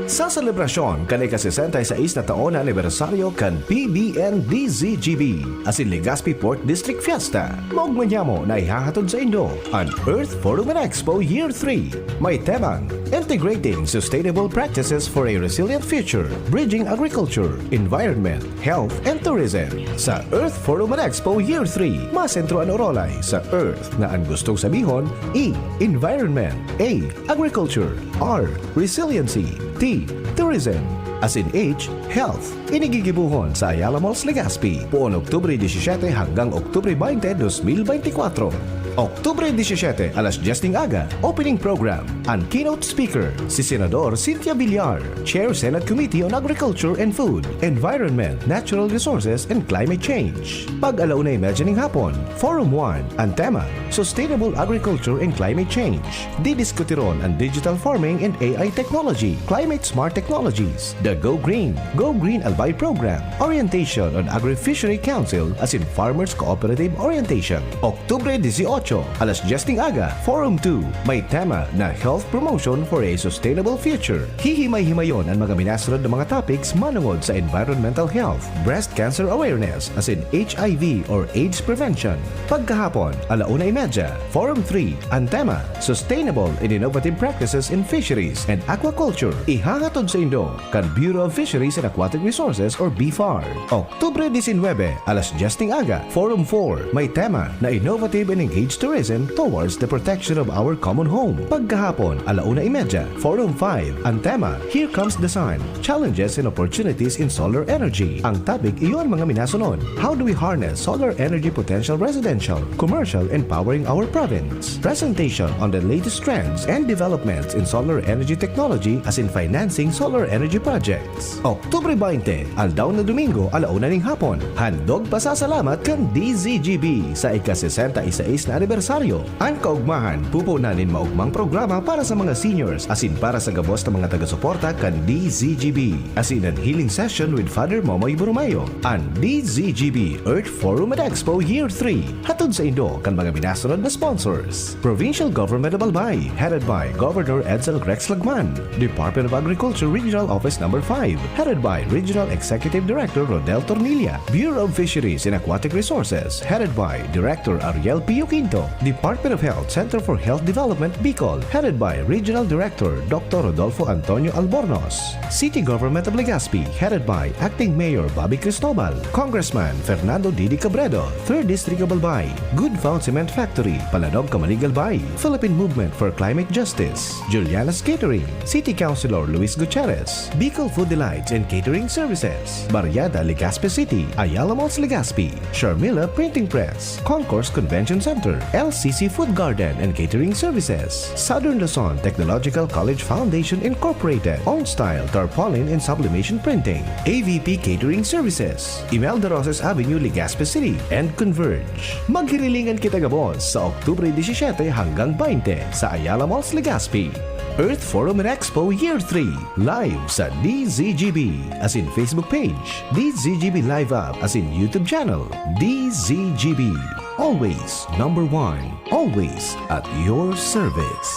Sa selebrasyon kan ika-sesenta y seis na taon na anibersaryo kan P B N D Z G B asin Legazpi Port District Fiesta, maogma niamo na ihahatod saindo an Earth Forum and Expo Year three. May temang Integrating Sustainable Practices for a Resilient Future, Bridging Agriculture, Environment, Health, and Tourism. Sa Earth Forum and Expo Year three, masentro an orolay sa Earth na an gustong sabihon, E, Environment, A, Agriculture, R, Resiliency, T, Tourism, asin H, Health. Ini gigibohon sa Ayala Malls, Legazpi, poon Oktubre disisiete hanggang Oktubre baynte, dos mil baynte kwatro. Oktubre disisiete, alas dyes ning aga, opening program. An keynote speaker, si Senador Cynthia Villar, Chair Senate Committee on Agriculture and Food, Environment, Natural Resources, and Climate Change. Pag-alauna y medya ning hapon, Forum one, an tema, Sustainable Agriculture and Climate Change. Didiskutiron an digital farming and A I technology, climate smart technologies, the Go Green, Go Green Albay Program, orientation on Agri-Fishery Council asin Farmers Cooperative Orientation. Oktubre dieciocho, alas dyes ning aga, Forum two, may tema na Health Promotion for a Sustainable Future. Hihimay-himayon an mga minasunod na mga topics manongod sa environmental health, breast cancer awareness, asin H I V or AIDS prevention. Pagkahapon, alauna y medya, Forum three, an tema, Sustainable and Innovative Practices in Fisheries and Aquaculture. Ihahatod saindo kan Bureau of Fisheries and Aquatic Resources or BFAR. Oktubre diecinuebe, alas dyes ning aga, Forum four, may tema na Innovative and Engaged Tourism Towards the Protection of Our Common Home. Pagkahapon, alauna y medya, Forum five, an tema, Here Comes the Sun, Challenges and Opportunities in Solar Energy. Ang topic iyo an mga minasunod. How do we harness solar energy potential residential, commercial, and powering our province? Presentation on the latest trends and developments in solar energy technology asin financing solar energy projects. Oktubre baynte, aldaw na Domingo, alauna ning hapon. Handog pasasalamat kan D Z G B sa ika-sesenta y seis na anibersaryo. An kaogmahan, pupunan nin maogmang programa para sa mga seniors asin para sa gabos na mga taga-suporta kan D Z G B. Asin an healing session with Father Momoy Borromeo. An D Z G B Earth Forum and Expo Year three. Hatod saindo kan mga minasunod na sponsors. Provincial Government of Albay, headed by Governor Edsel Rex Lagman. Department of Agriculture Regional Office Number five, headed by Regional Executive Director Rodel Tornilla. Bureau of Fisheries and Aquatic Resources, headed by Director Ariel Pio Quinto. Department of Health Center for Health Development Bicol, headed by Regional Director Doctor Rodolfo Antonio Albornoz. City Government of Legazpi, headed by Acting Mayor Bobby Cristobal, Congressman Fernando Didi Cabredo, Third District of Albay, Good Found Cement Factory, Palanog, Camalig, Albay, Philippine Movement for Climate Justice, Juliana's Catering, City Councilor Luis Gutierrez, Bicol Food Delights and Catering Services, Barriada, Legazpi City, Ayala Malls, Legazpi, Sharmila Printing Press, Concourse Convention Center, L C C Food Garden and Catering Services, Southern Luzon Technological College Foundation Incorporated, Own Style Tarpaulin and Sublimation Printing, A V P Catering Services, Imelda Rosas Avenue, Legazpi City, and Converge. Maghirilingan kita gabos sa Oktubre disisiete hanggang baynte sa Ayala Malls, Legazpi. Earth Forum and Expo Year three, live sa D Z G B, asin Facebook page, D Z G B Live App, asin YouTube channel, D Z G B. Always number one, always at your service.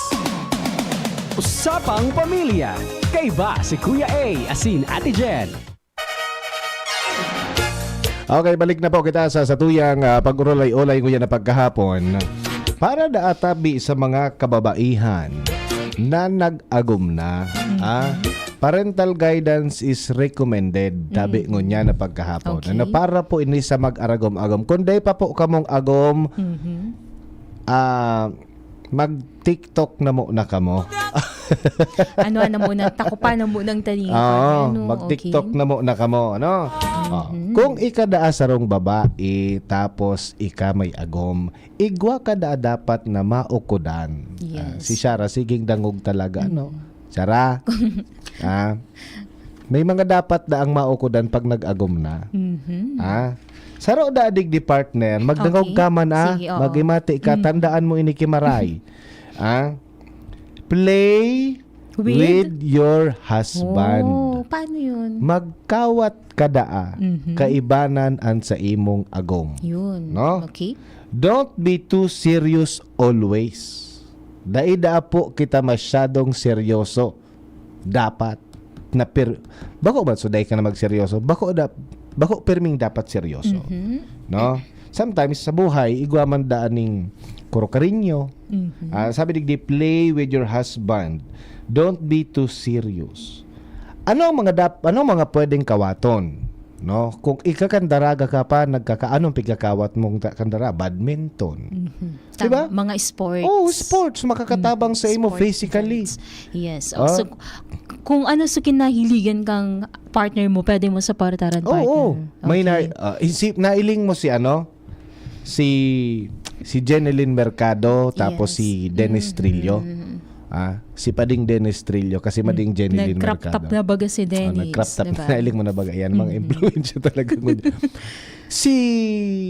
Usapang Pamilya, kaiba si Kuya A asin Ate Jen. Okay, balik na po kita sa satuyang ah, pag-urolay-olay nguyan na pagkahapon. Para daa tabi sa mga kababaihan na nag-agom na, ah, parental guidance is recommended, tabi ngunyan na pagkahapon. Okay. Ano, para po ini sa mag-aragom-agom. Kung di pa po kamong agom, ah, mag-TikTok na mo na kamo. Ano na muna, takupan na muna ang taninga. Oo, Ano, mag-TikTok okay. na mo na kamo, ano? Oh, kung ika daa sarong babae, tapos ika may agom, igwa ka daa dapat na maukodan. Ah, Yes. Si Shara, siging dangog talaga, no? Shara, ah, may mga dapat daang maukodan pag nag-agom na. Mhm. Ah, saro da digdi partner, magdangog Okay. ka man ah, Sige, oo. magimati ka, Mm. Tandaan mo ini ki Maray. Ah, play With your husband. Oh, paano yun? Magkawat ka daa, Mhm. kaibanan an sa imong agom. Yun. No? Okay. Don't be too serious always. Dai daa po kita masyadong seryoso. Dapat. Na per-, bako man, so dai ka na magseryoso. Bako da, bako perming dapat seryoso. Mhm. No? Sometimes, sa buhay, igwa man daan ning kuro-karinyo. Mhm. Ah, sabi digdi, "Play with your husband. Don't be too serious." Ano ang mga dap-, ano ang mga pwedeng kawaton? No? Kung ikakandaraga ka pa, nagkaka-, anong pigkakawat mong ta-, kandara? Badminton. Mhm. Diba? Tama. Mga sports. Oh, sports. Makakatabang Mm, sa imo sports physically. events. Yes. Oh, Ah. so, k-, kung ano sa kinahiligan kang partner mo, pwede mo saportaran, Oo, partner. oo. May na, Okay. ah, isip, nailing mo si ano? Si, si Jeneline Mercado, tapos Yes. si Dennis Mm, Trillo. mm. Ah, si Pading Dennis Trillo, kasi Mm. Mading Jeneline Nag-crop top Mercado. na baga si Ah, Dennis, nag-crop top diba? na, nailing mo na baga. Yan, mga Mhm. impluwensya talaga mo. Si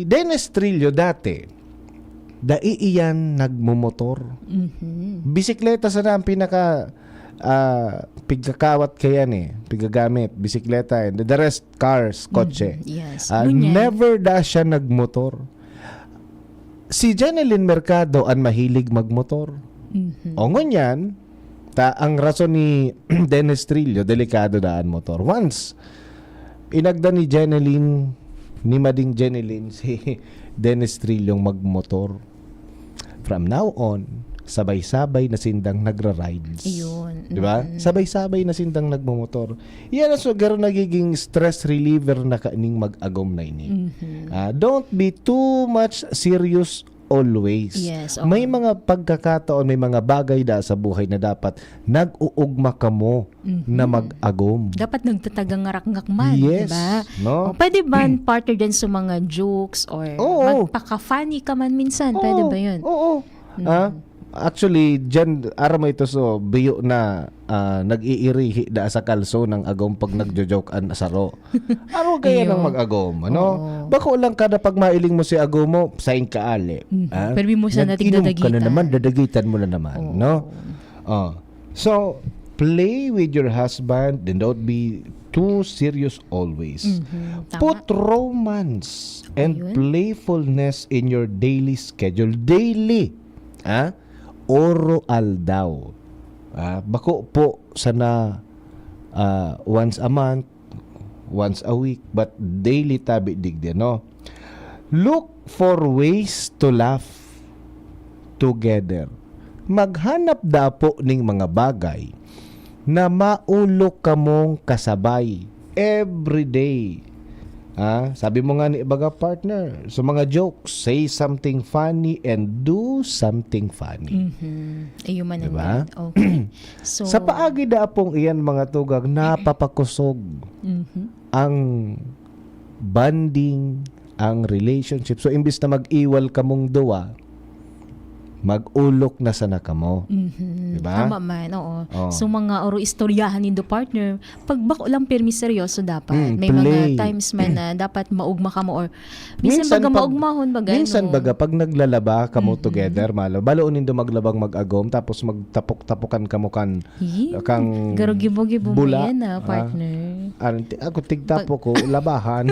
Dennis Trillo dati, dai iyan nagmomotor. Mhm. Bisikleta sana ang pinaka, ah, pigkakawat kayan eh, piggagamit, bisikleta, and the rest, cars, kotse. Mhm, yes. Ah, Ngunyan. never da siya nagmotor. Si Jeneline Mercado an mahilig magmotor. Mhm. O ngunyan, ta, ang rason ni Dennis Trillo, delikado daan motor. Once, inagda ni Jeneline, ni Mading Jeneline, si Dennis Trillo magmotor. From now on, sabay-sabay na sindang nagra-rides. Ayun, Di ba? mm. Sabay-sabay na sindang nagmomotor. Yan ang so, garo nagiging stress reliever na kaining mag-agom na ini. Mhm. Ah, don't be too much serious always. Yes, oo. May mga pagkakataon, may mga bagay da sa buhay na dapat nag-uugma kamo Mhm. na mag-agom. Dapat nagtatagang ngarakngak man, Yes, di ba? no? O, pwede ba, partner, din sa mga jokes or Oo. magpaka-funny ka man minsan? Pwede Oo, ba yun? oo. Mm. Ah, actually, dyan, aram mo ito, so, biyo na, ah, nag-iirihi da sa kalso ng agom pag nagjo-joke an saro. Aro kaya Iyo. nang mag-agom, ano? Oo. Bako lang kada pag mailing mo si agom mo, saing ka ali. Mhm. Ah? Pero di mo siya Nag-inom ka na nagdadagitan. naman, dadagitan mo na naman, Oo. no? Oh. So, play with your husband, then don't be too serious always. Mhm, tama. Put romance and Ayun. playfulness in your daily schedule. Daily. Ah? Oro aldaw. Ah, bako po sana, ah, once a month, once a week, but daily tabi digdi, no? Look for ways to laugh together. Maghanap da po ning mga bagay na maulok kamong kasabay every day. Ah, sabi mo nga ni baga, partner, sa mga jokes, say something funny and do something funny. Mhm. Ayun man Diba? ang yan. Okay. So Sa paagi da pong iyan, mga tugang, napapakusog Mhm. ang bonding, ang relationship. So, imbis na mag-iwal kamong duwa, mag-ulok na sana kamo. Mhm. Diba? Tama man, oo. Oh. So, mga oro istoryahan nindo, partner, pag bako lang pirmi seryoso dapat. Mm, May mga play. times man na dapat maugma kamo or minsan Minsan baga pag, maugmahon baga, minsan no? baga pag naglalaba kamo Mhm. together, malo. Baloon nindo maglabang mag-agom, tapos magtapok-tapokan kamo kan Yee. kang Garo gibo-gibo mo bula. yan, ah, Ah. partner. Ano, ti-, ako, tigtapo Pag ko, labahan.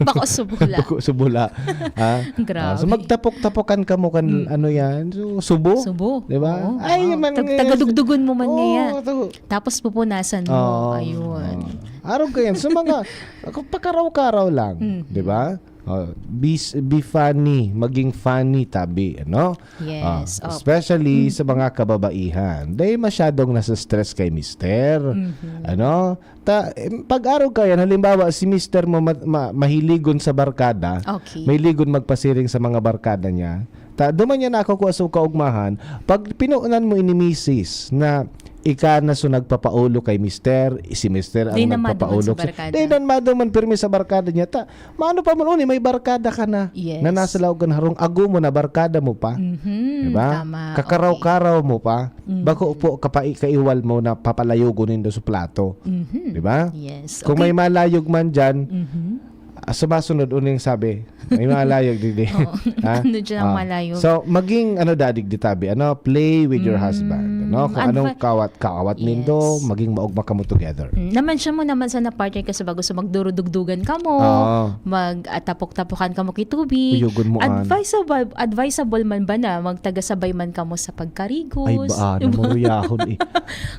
Bako subula. Bako subula. Ha? Grabe. Ah, so, magtapok-tapokan kamo kan, Mm. ano yan? So, subo. Subo. Di ba? Oo, Ay, wow. man Tag-, ngayon. tagadugdugon mo man Oo, ngayon. tago- Tapos pupunasan mo. Oo. Ayun. Oo. Araw ko yan. So, mga, ako, pakaraw-karaw lang. Mm. Di ba? Oh, be s-, be funny. Maging funny, tabi. Ano? Yes, Ah, okay. especially Mm. sa mga kababaihan. Dahil masyadong nasa stress kay mister. Mhm. Ano? Ta-, em, pag-arog ka yan, halimbawa, si mister mo ma-, ma-, mahiligon sa barkada, Okay. mahiligon magpasiring sa mga barkada niya, ta, duman niya nakakua sa kaugmahan, pag pinuunan mo ini misis na ika na so nagpapaulo kay mister, si mister ang Di na maduman nagpapaulo sa sa, barkada. di na maduman pirmi sa barkada niya, ta, maano pa man uni, may barkada ka na, Yes. na nasa laog kan harong, ago mo na barkada mo pa. Mhm, Diba? tama. Kakaraw-karaw Okay. mo pa. Mhm. Bako po, kapai-, kaiwal mo na papalayogon nindo sa plato. Mhm. Diba? Yes. Kung Okay. may malayog man dyan, Mhm. ah, sa masunod, uning sabi, may malayog, digdi. Oo. Ha? Ano dyan ang Ah. malayog? So, maging, ano, dadig di tabi, ano, play with your Mm. husband. No? Kung Advi- anong kawat, kawat nindo, Yes. maging maugma kamo together. Mm, naman siya mo naman sa na-partner ka sa bago. So, magdurudugdugan ka mo, Oo. mag-atapok-tapokan ka mo ki tubig. Uyugon mo, an. Advisable, advisable man ba na magtagasabay man ka mo sa pagkarigos? Ay, baa na maruyahon eh.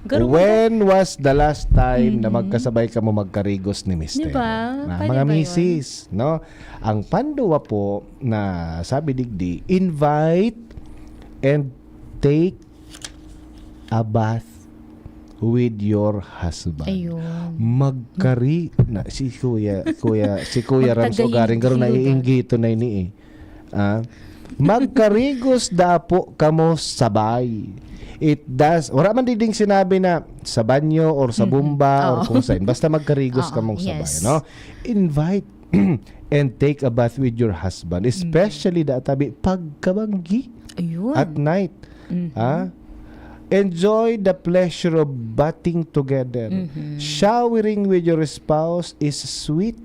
Ganun ba? When was the last time na Mhm. magkasabay kamo magkarigos ni mister? Di ba? Na, Pwede mga ba yun? misis, no? Ang panduwa po na sabi digdi, invite and take a bath with your husband. Ayun. Magkari na si Kuya Kuya si Kuya Rams Magtagahig Ogaring garo sila. Naiinggito na ini eh. Ah, magkarigos dapo kamo sabay. It does, wala man diding sinabi na sa banyo or sa Mm-mm. bumba or Oo. kung saan. Basta magkarigos Oo, kamong sabay, yes. No? Invite and take a bath with your husband, especially da tabi pagkabanggi Ayun. at night. Mhm. Ha? Enjoy the pleasure of bathing together. Mhm. Showering with your spouse is sweet,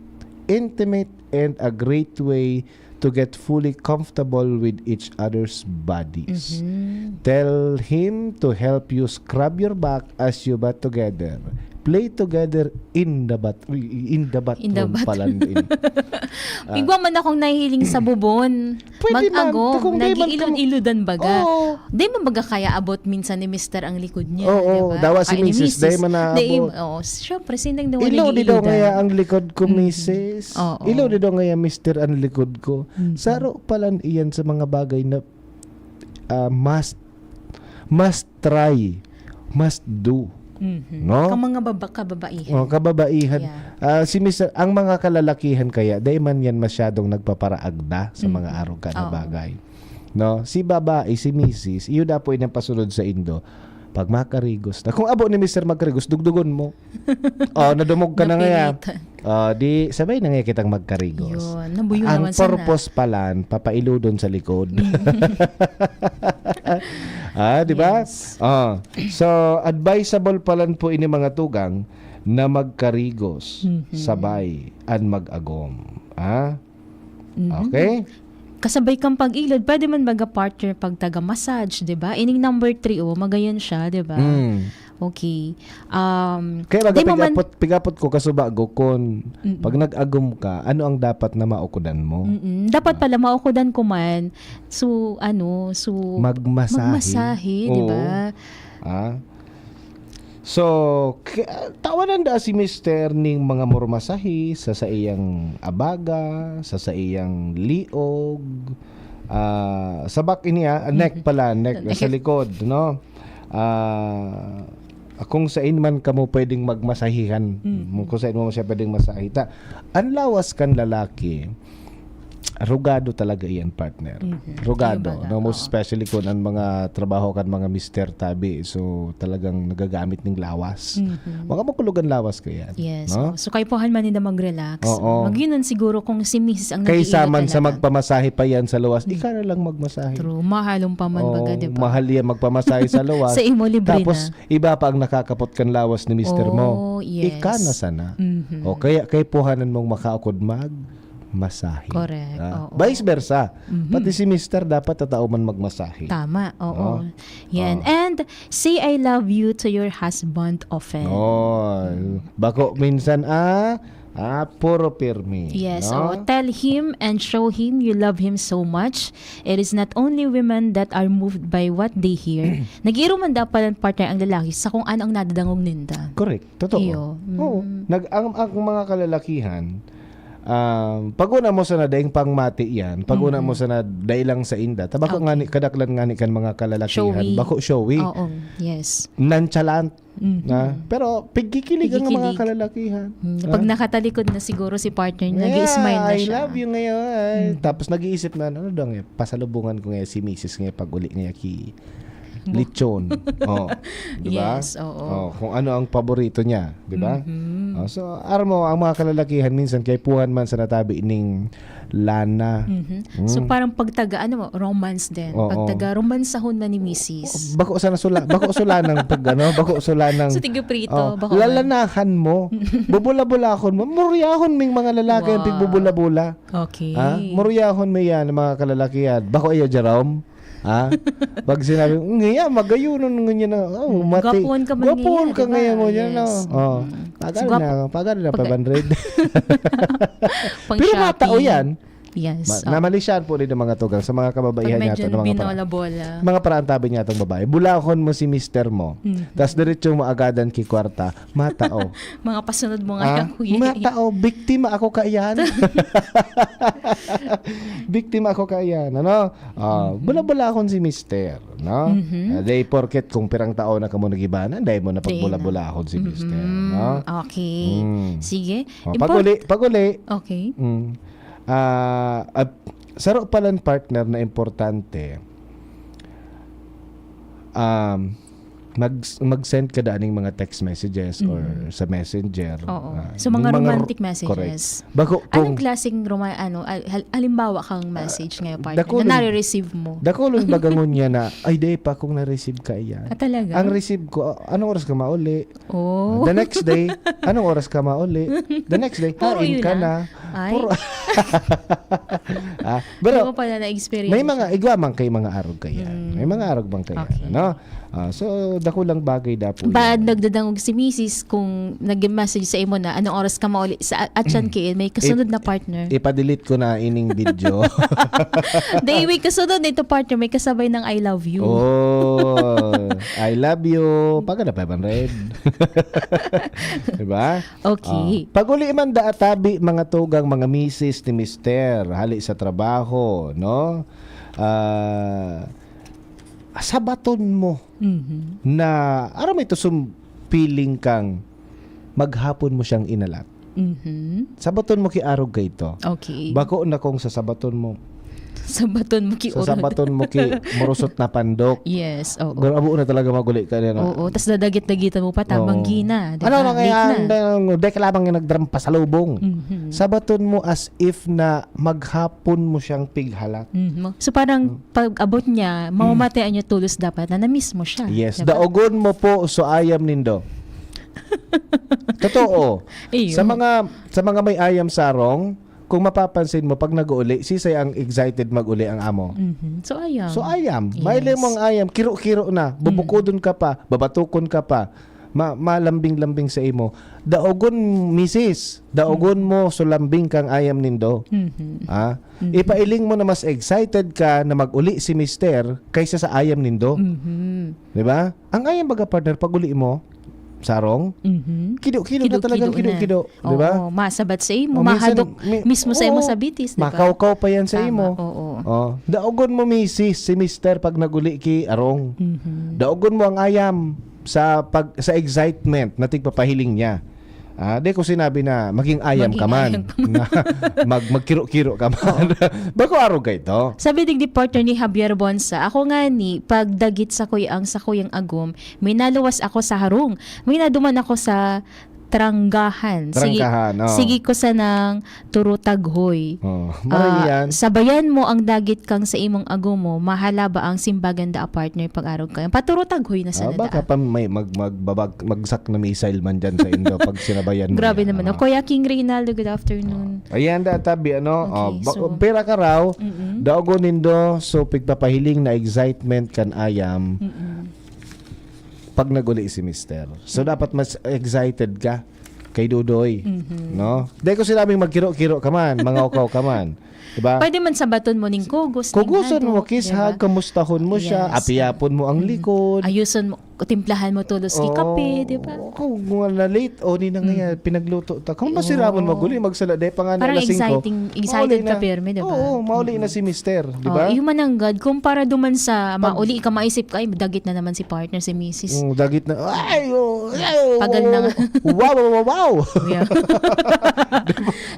intimate, and a great way to get fully comfortable with each other's bodies. Mhm. Tell him to help you scrub your back as you bath together. Play together in the bath in the bathroom In the bathroom. Pala din. Igwa man akong nahihiling sa bubon. Pwede man. Mag-agom, Kung di man ka- nag-iilod-ilodan baga. Oo. Di man baga kaya abot minsan ni mister ang likod niya, Oo, di ba? dawa si Ay, ni misis, misis. dahil man naabot. Di im-, oo, syempre, sino nang wala Ilo di daw nag-iilodan? Ngaya ang likod ko, Mhm. misis. Oo. Ilo di daw Ngaya, mister, ang likod ko. Mhm. Saro pala iyan sa mga bagay na ah, must must try, must do. Mhm. No? Ka mga baba, kababaihan. Oh, kababaihan. Yeah. Ah, si mister, ang mga kalalakihan kaya, dai man yan masyadong nagpaparaagda sa mga Mhm. arog ka na Oo. bagay. No? Si babae, si misis, iyo dapo inang pasunod sa indo. Pag makarigos na. Kung abo ni mister magkarigos, dugdugon mo. Oh, nadumog ka na ngaya. Napilitan. Ah, di, sabay na ngaya kitang magkarigos. Yun. Nabuyo Ang naman sana. Purpose palan, papailudon sa likod. Ah, di ba? Yes. Ah. So, advisable palan po ini mga tugang na magkarigos, Mhm. sabay, an mag-agom. Ah? Mhm. Okay? Kasabay kang pag-ilod, pwede man baga partner pag taga-massage, di ba? Ining number three, oh, magayon siya, di ba? Mm. Okay. Um, Kaya baga di mo man- pigapot, pigapot ko kasubago kun Mm-mm. pag nag-agom ka, ano ang dapat na maukudan mo? Mm-mm. Dapat pala maukudan ko man. So, ano, so, Magmasahe. magmasahe, di Oo. ba? Ah? So, k- tawanan da si mister ning mga murmasahe sa saiyang abaga, sa saiyang liog, ah, sa back ini, ah, neck Mhm. pala, neck, Neck. Sa likod, no? Ah, kung saan man kamo pwedeng magmasahihan, Mhm. kung saan mo siya pwedeng masahita. Ang lawas kan lalaki, rugado talaga iyan, partner. Mhm. Rugado, Yung baga, no? Most oo. especially kung ang mga trabaho kan mga mister tabi, so talagang nagagamit ning lawas. Mhm. Mga makulog an lawas kaya. Yes. No? Oh. So, kaipuhan man nila mag-relax. Oo. Mag-yun ang siguro kung si misis ang Kaysa nag-iilot man sa talaga. Magpamasahe pa yan sa luwas, Mm. ika na lang magmasahe. True. Mahal ang paman Oo, baga, di ba? Mahal yan magpamasahe sa luwas. Sa imo libre Tapos, na. Iba pa ang nakakapot kan lawas ni mister mo. Oh, yes. Ika na sana. Mhm. O kaya kaipuhanan mong makaukod mag masahe. Correct, Ah, oo. Vice versa. Mhm. Pati si mister dapat tatao man magmasahe. Tama, oo. Oh. Yan. Oh. And say "I love you" to your husband often. Oh, bako minsan, ah, ah, puro pirmi. Yes, No? so tell him and show him you love him so much. It is not only women that are moved by what they hear. Nag-iiro man dapat ang partner ang lalaki sa kung ano ang nadadangog ninda. Correct. Totoo. Iyo. Oo. Mm. Nag, ang, ang mga kalalakihan, um, pag una mo sana daing pangmati yan, pag una Mhm. mo sana dai lang sa inda. Tabako Okay. nga ni, kadaklan nga ni kan mga kalalakihan. Showy. Bako showy. Oo. Yes. Nonchalant. Mhm. Na? Pero pigkikilig ang mga Pigkikilig. kalalakihan. Mm, Ha? Pag nakatalikod na siguro si partner, Yeah, nag-smile na "I siya. love you ngayon." Mm. Tapos nag-iisip na, "Ano daw ngayon? Pasalubungan ko ngayon si misis ngayon pag uli ngayon ki Bu- lechon." Oh, di ba? Yes, oo. Oh, kung ano ang paborito niya, di ba? Mhm. Oh, so, aram mo, ang mga kalalakihan minsan kaipuhan man sa natabi ning lana. Mhm. So, Mm. Parang pagtaga, ano, romance din. Oo. Pagtaga, romansahan na ni misis. Bako sana sula, bako sula ng pag, ano, bako sula ng So, tiga prito, Oh, bako man. lalanahan mo. Bubula-bulahon mo. Muryahon ming mga lalaki ang Wow. pigbubula-bula. Okay. Ha? Muryahon mo yan, mga kalalakihan. Bako iyo, Jerome? Ha? Pag sinabi, "Ngayon, magayonon ngunyan na, oh, mati. Gwapoon ka man ngayon, di ba? Gwapoon ka ngayon, ngunyan na." Yes. Oh. Mm. Pagano na, pagano na, five hundred? Pero matao yan. Yes, oh. Namalisyahan po rin ng mga tugang sa mga kababaihan niya, mga para-, binola-bola. Mga paraantabi niya itong babae. Bulahon mo si mister mo. Mm. Tas diretso mo agadan ki kwarta. Matao. Mga pasunod mo nga yan, kuya, eh. Matao, biktima ako kaiyan. Biktima ako kaiyan, ano? Ah, bulabulahon si mister, no? Mhm. Ah, dai porket kung pirang taon na kamo nagibanan, dai mo na pagbulabulahon si mister, no? Okay. Mm. Sige. Oh, pag-uli, pag-uli. Okay. Mm. Ah, at saro palan partner na importante, um, mag-, mag-send ka da ning mga text messages or sa messenger. Oo. Ah, so, mga romantic messages. Correct. Bako kung anong klaseng roma-, ano, al-, hal-, halimbawa kang message ngayon, partner, na nare-receive mo? Dakulon baga ngunyan na, "Ay, di pa akong na-receive kaiyan." Ah, talaga? Ang receive ko, "Ah, anong oras ka mauli?" Oh. The next day, "Anong oras ka mauli?" The next day, "Hain ka na." Ay. Puro, ah, pero may mga, igwa man kay mga arog kaiyan. May mga arog man kaiyan, ano? Ah, so, dakulang bagay daw po yan. Baad nagdadangog si misis kung nag-message sa imo na, "Anong oras ka mauli?" Sa a-, atyan ki, may kasunod na partner. Ipa-delete ko na ining video. Dai, may kasunod na ito, partner. May kasabay ng "I love you." Oh, "I love you." Pagkada five hundred. Diba? Okay. Ah, pag-uli man da atabi, mga tugang, mga misis ni mister, hali sa trabaho, no? Ah, sabaton mo na, aram mo ito, sum-, feeling kang maghapon mo siyang inalat. Mhm. Sabaton mo ki arog kaito. Okay. Bako na kung sasabaton mo. Sabaton mo ki orod. Sasabaton mo ki morosot na pandok. Yes, oo. Grabe na talaga mag-uli ka na. Oo, tas dadagit-dagitan mo pa, tabang gina, di ba? Ano na kaya, dai ka lamang yung nagdaram pasalubong. Mhm. Sabaton mo as if na maghapon mo siyang pighalat. Mhm. So, parang pag-abot niya, mamamatean niya tolos dapat na na-miss mo siya, di ba? Yes, daogon mo po so ayam nindo. Totoo. Iyo. Sa mga, sa mga may ayam sarong, kung mapapansin mo, pag nag-uuli, sisay ang excited mag-uli, ang amo. Mhm. So, ayam. So, ayam. Yes. Mahiling mo ang ayam, kiro-kiro na, bubukodon ka pa, babatukon ka pa, ma-, malambing-lambing sa imo. Daogon, misis, daogon mo so lambing kang ayam nindo. Mhm. Ah? Mhm. Ipailing mo na mas excited ka na mag-uli si mister kaysa sa ayam nindo. Mhm. Di ba? Ang ayam baga, partner, pag uli mo, sarong, mhm, kido-kido na talagang kido-kido, di ba? Oo, masabat sa imo, mahadok mismo sa imo sa bitis, di ba? Makawkaw pa yan sa imo. Tama, oo. Oh, daogon mo, misis, si mister pag nag-uli ki arong. Mhm. Daogon mo ang ayam sa pag-, sa excitement na tigpapahiling niya. Ah, di ko sinabi na maging ayam ka man. Maging ayam ka man. Na mag-, magkiro-kiro ka man. Oo. Bako arog kaito. Sabi digdi, partner, ni Javier Bonsa, "Ako ngani, pag dagit sakuya ang sakuyang agom, may naluwas ako sa harong. May naduman ako sa tranggahan. Sige, tranggahan, oo. Sige ko sanang turutaghoy." Oh, maray yan. "Sabayan mo ang dagit kang sa imong agom mo, mahala ba ang simbagan da, a partner, pag-arog kayo?" Paturutaghoy na sana da. Ah, baka pa may mag-, magbabag-, bagsak na missile man dyan sa indo pag sinabayan mo yan, ano? Grabe naman, no? Kuya King Reynaldo, good afternoon. Ayan da, tabi, ano? Okay, oh, ba-, so, pera ka raw, mm-mm, daogon nindo, so pigpapahiling na excitement kan ayam. Mm-mm. Pag nag-uli si mister. So, dapat mas excited ka kay Dudoy, mhm, no? Dahil ko sinabing magkiro-kiro ka man, mangawkaw ka man. Diba? Pwede man sabaton mo ning kugos, ning hadok, diba? Kuguson mo, kiss, hug, kamustahon mo siya, yes, apiyapon mo ang likod. Ayuson mo, timplahan mo todos ki kape, diba? Oo, kung na-late, o, ni na nga yan, pinagluto ta. Kung masira man mag-uli, magsala, dahil pa nga na alas singko. Parang exciting, excited ka, pirmi, diba? Oo, mauli na si mister, diba? Oh, iyo man nanggad, kumpara duman sa mauli ka, maisip ka, "Ay, dagit na naman si partner, si misis." Mm, dagit na. Ay, oh, ay, oh, pagal na nga. Wow, wow, wow, wow. Yeah.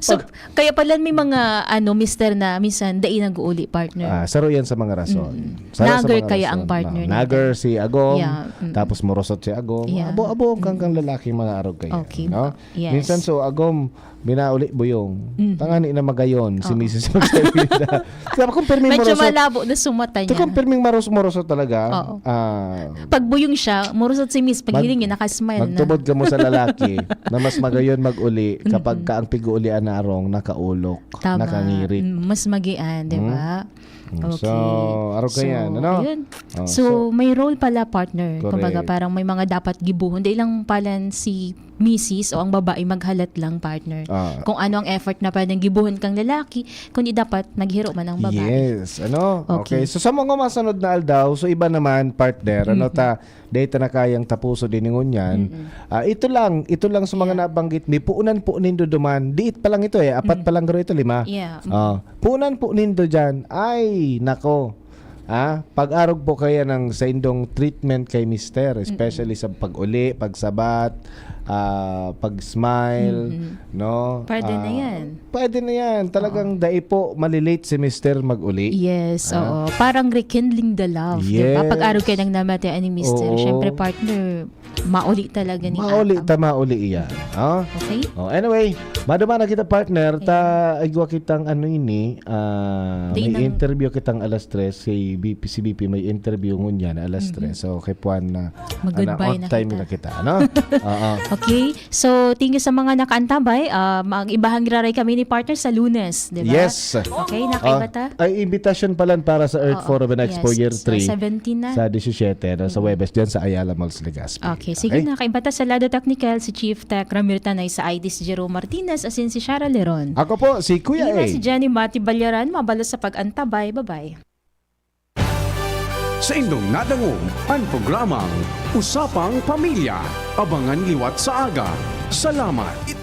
So, kaya pala may mga, ano, mister na minsan dai nag-uuli, partner. Ah, saro yan sa mga rason. Mm. Saro sa mga rason. Nagger kaya ang partner nito. Nagger si agom, yeah, mm, tapos morosot si agom. Yeah. Abo-abo ang kang, kang lalaki, mga arog kayo, okay, no? Yes. Minsan, so, agom, binauli buyong. Mhm. Tangani na magayon si misis magsalita. Sabi ko, pirming morosot. Medyo malabo na sa mata niya. Sabi ko, pirming maros-, morosot talaga. Oo. Ah, pag buyong siya, morosot si miss. Pag hiling niya, nakasmile na. Magtubod ka mo sa lalaki na mas magayon mag-uli kapag ka ang pig-uulian na arong nakaulok, nakangirit. Tama. Mm, mas magian, di ba? Mm, so, Okay. arog So, kaiyan, ano? ayun. Oh, So, so may role pala, partner. Kumbaga, Correct. parang may mga dapat gibohon. Di lang palan si misis o ang babae maghalat lang, partner. Ah. Kung ano ang effort na pwedeng gibohon kang lalaki, kundi dapat naghiro man ang babae. Yes, ano? Okay. Okay. So, sa mga masunod na aldaw, so iba naman, partner, ano Mm-mm. ta, dahil ta na kayang tapuso din ngunyan. Mm-mm. Ah, ito lang, ito lang sa mga Yeah. nabanggit ni, puunan po nindo duman. Diit pa lang ito eh, apat Mm. pa lang garo ito, lima. Yeah. Mm. Ah, puunan po nindo dyan. Ay, nako. Ah, pag-arog po kaya ng sa indong treatment kay mister, Mm-mm. especially sa pag-uli, pagsabat, ah, pag-smile, Mm-hmm. no? Pwede na Ah, yan. pwede na yan. Talagang Oo. dai po malilate si mister mag-uli. Yes, Ah. oo. Parang rekindling the love, di ba? Yes. Pag-arog kayo ng namatian ni mister, Oo. syempre, partner, mauli talaga ni Mauli Atang. ta, mauli iyan. Ah? Okay? Oh, anyway, maduma na kita, partner. Ta, Ayan. igwa kitang ano ini, ah, Di may nang interview kitang alas tres, si B P, si B P may interview ngunyan na alas Mhm. tres. So, kay Puan na, Mag-goodbye ana, on na time kita. na kita, ano? Oo. Okay. So, thank you sa mga nakaantabay. Ah, mag-ibahang iraray kami ni partner sa Lunes, di ba? Yes. Okay, nakaiba Ah, ta? ay, invitation pala para sa Earth Oo, Forum and Expo yes. Year Sa three. seventeen na. Sa disisiyete, no, sa Mm. Huwebes, dyan sa Ayala Malls, Legazpi. Okay, sige Okay? na. Kaiba ta sa lado teknikal, si Chief Tech Ramir Tanay, sa I T si Jerome Martinez, asin si Shara Leron. Ako po, si Kuya Ina A. si Jenny Mati Balyaran, mabalos sa pag-antabay. Bye-bye. Saindong nadangog an programang Usapang Pamilya. Abangan liwat sa aga. Salamat.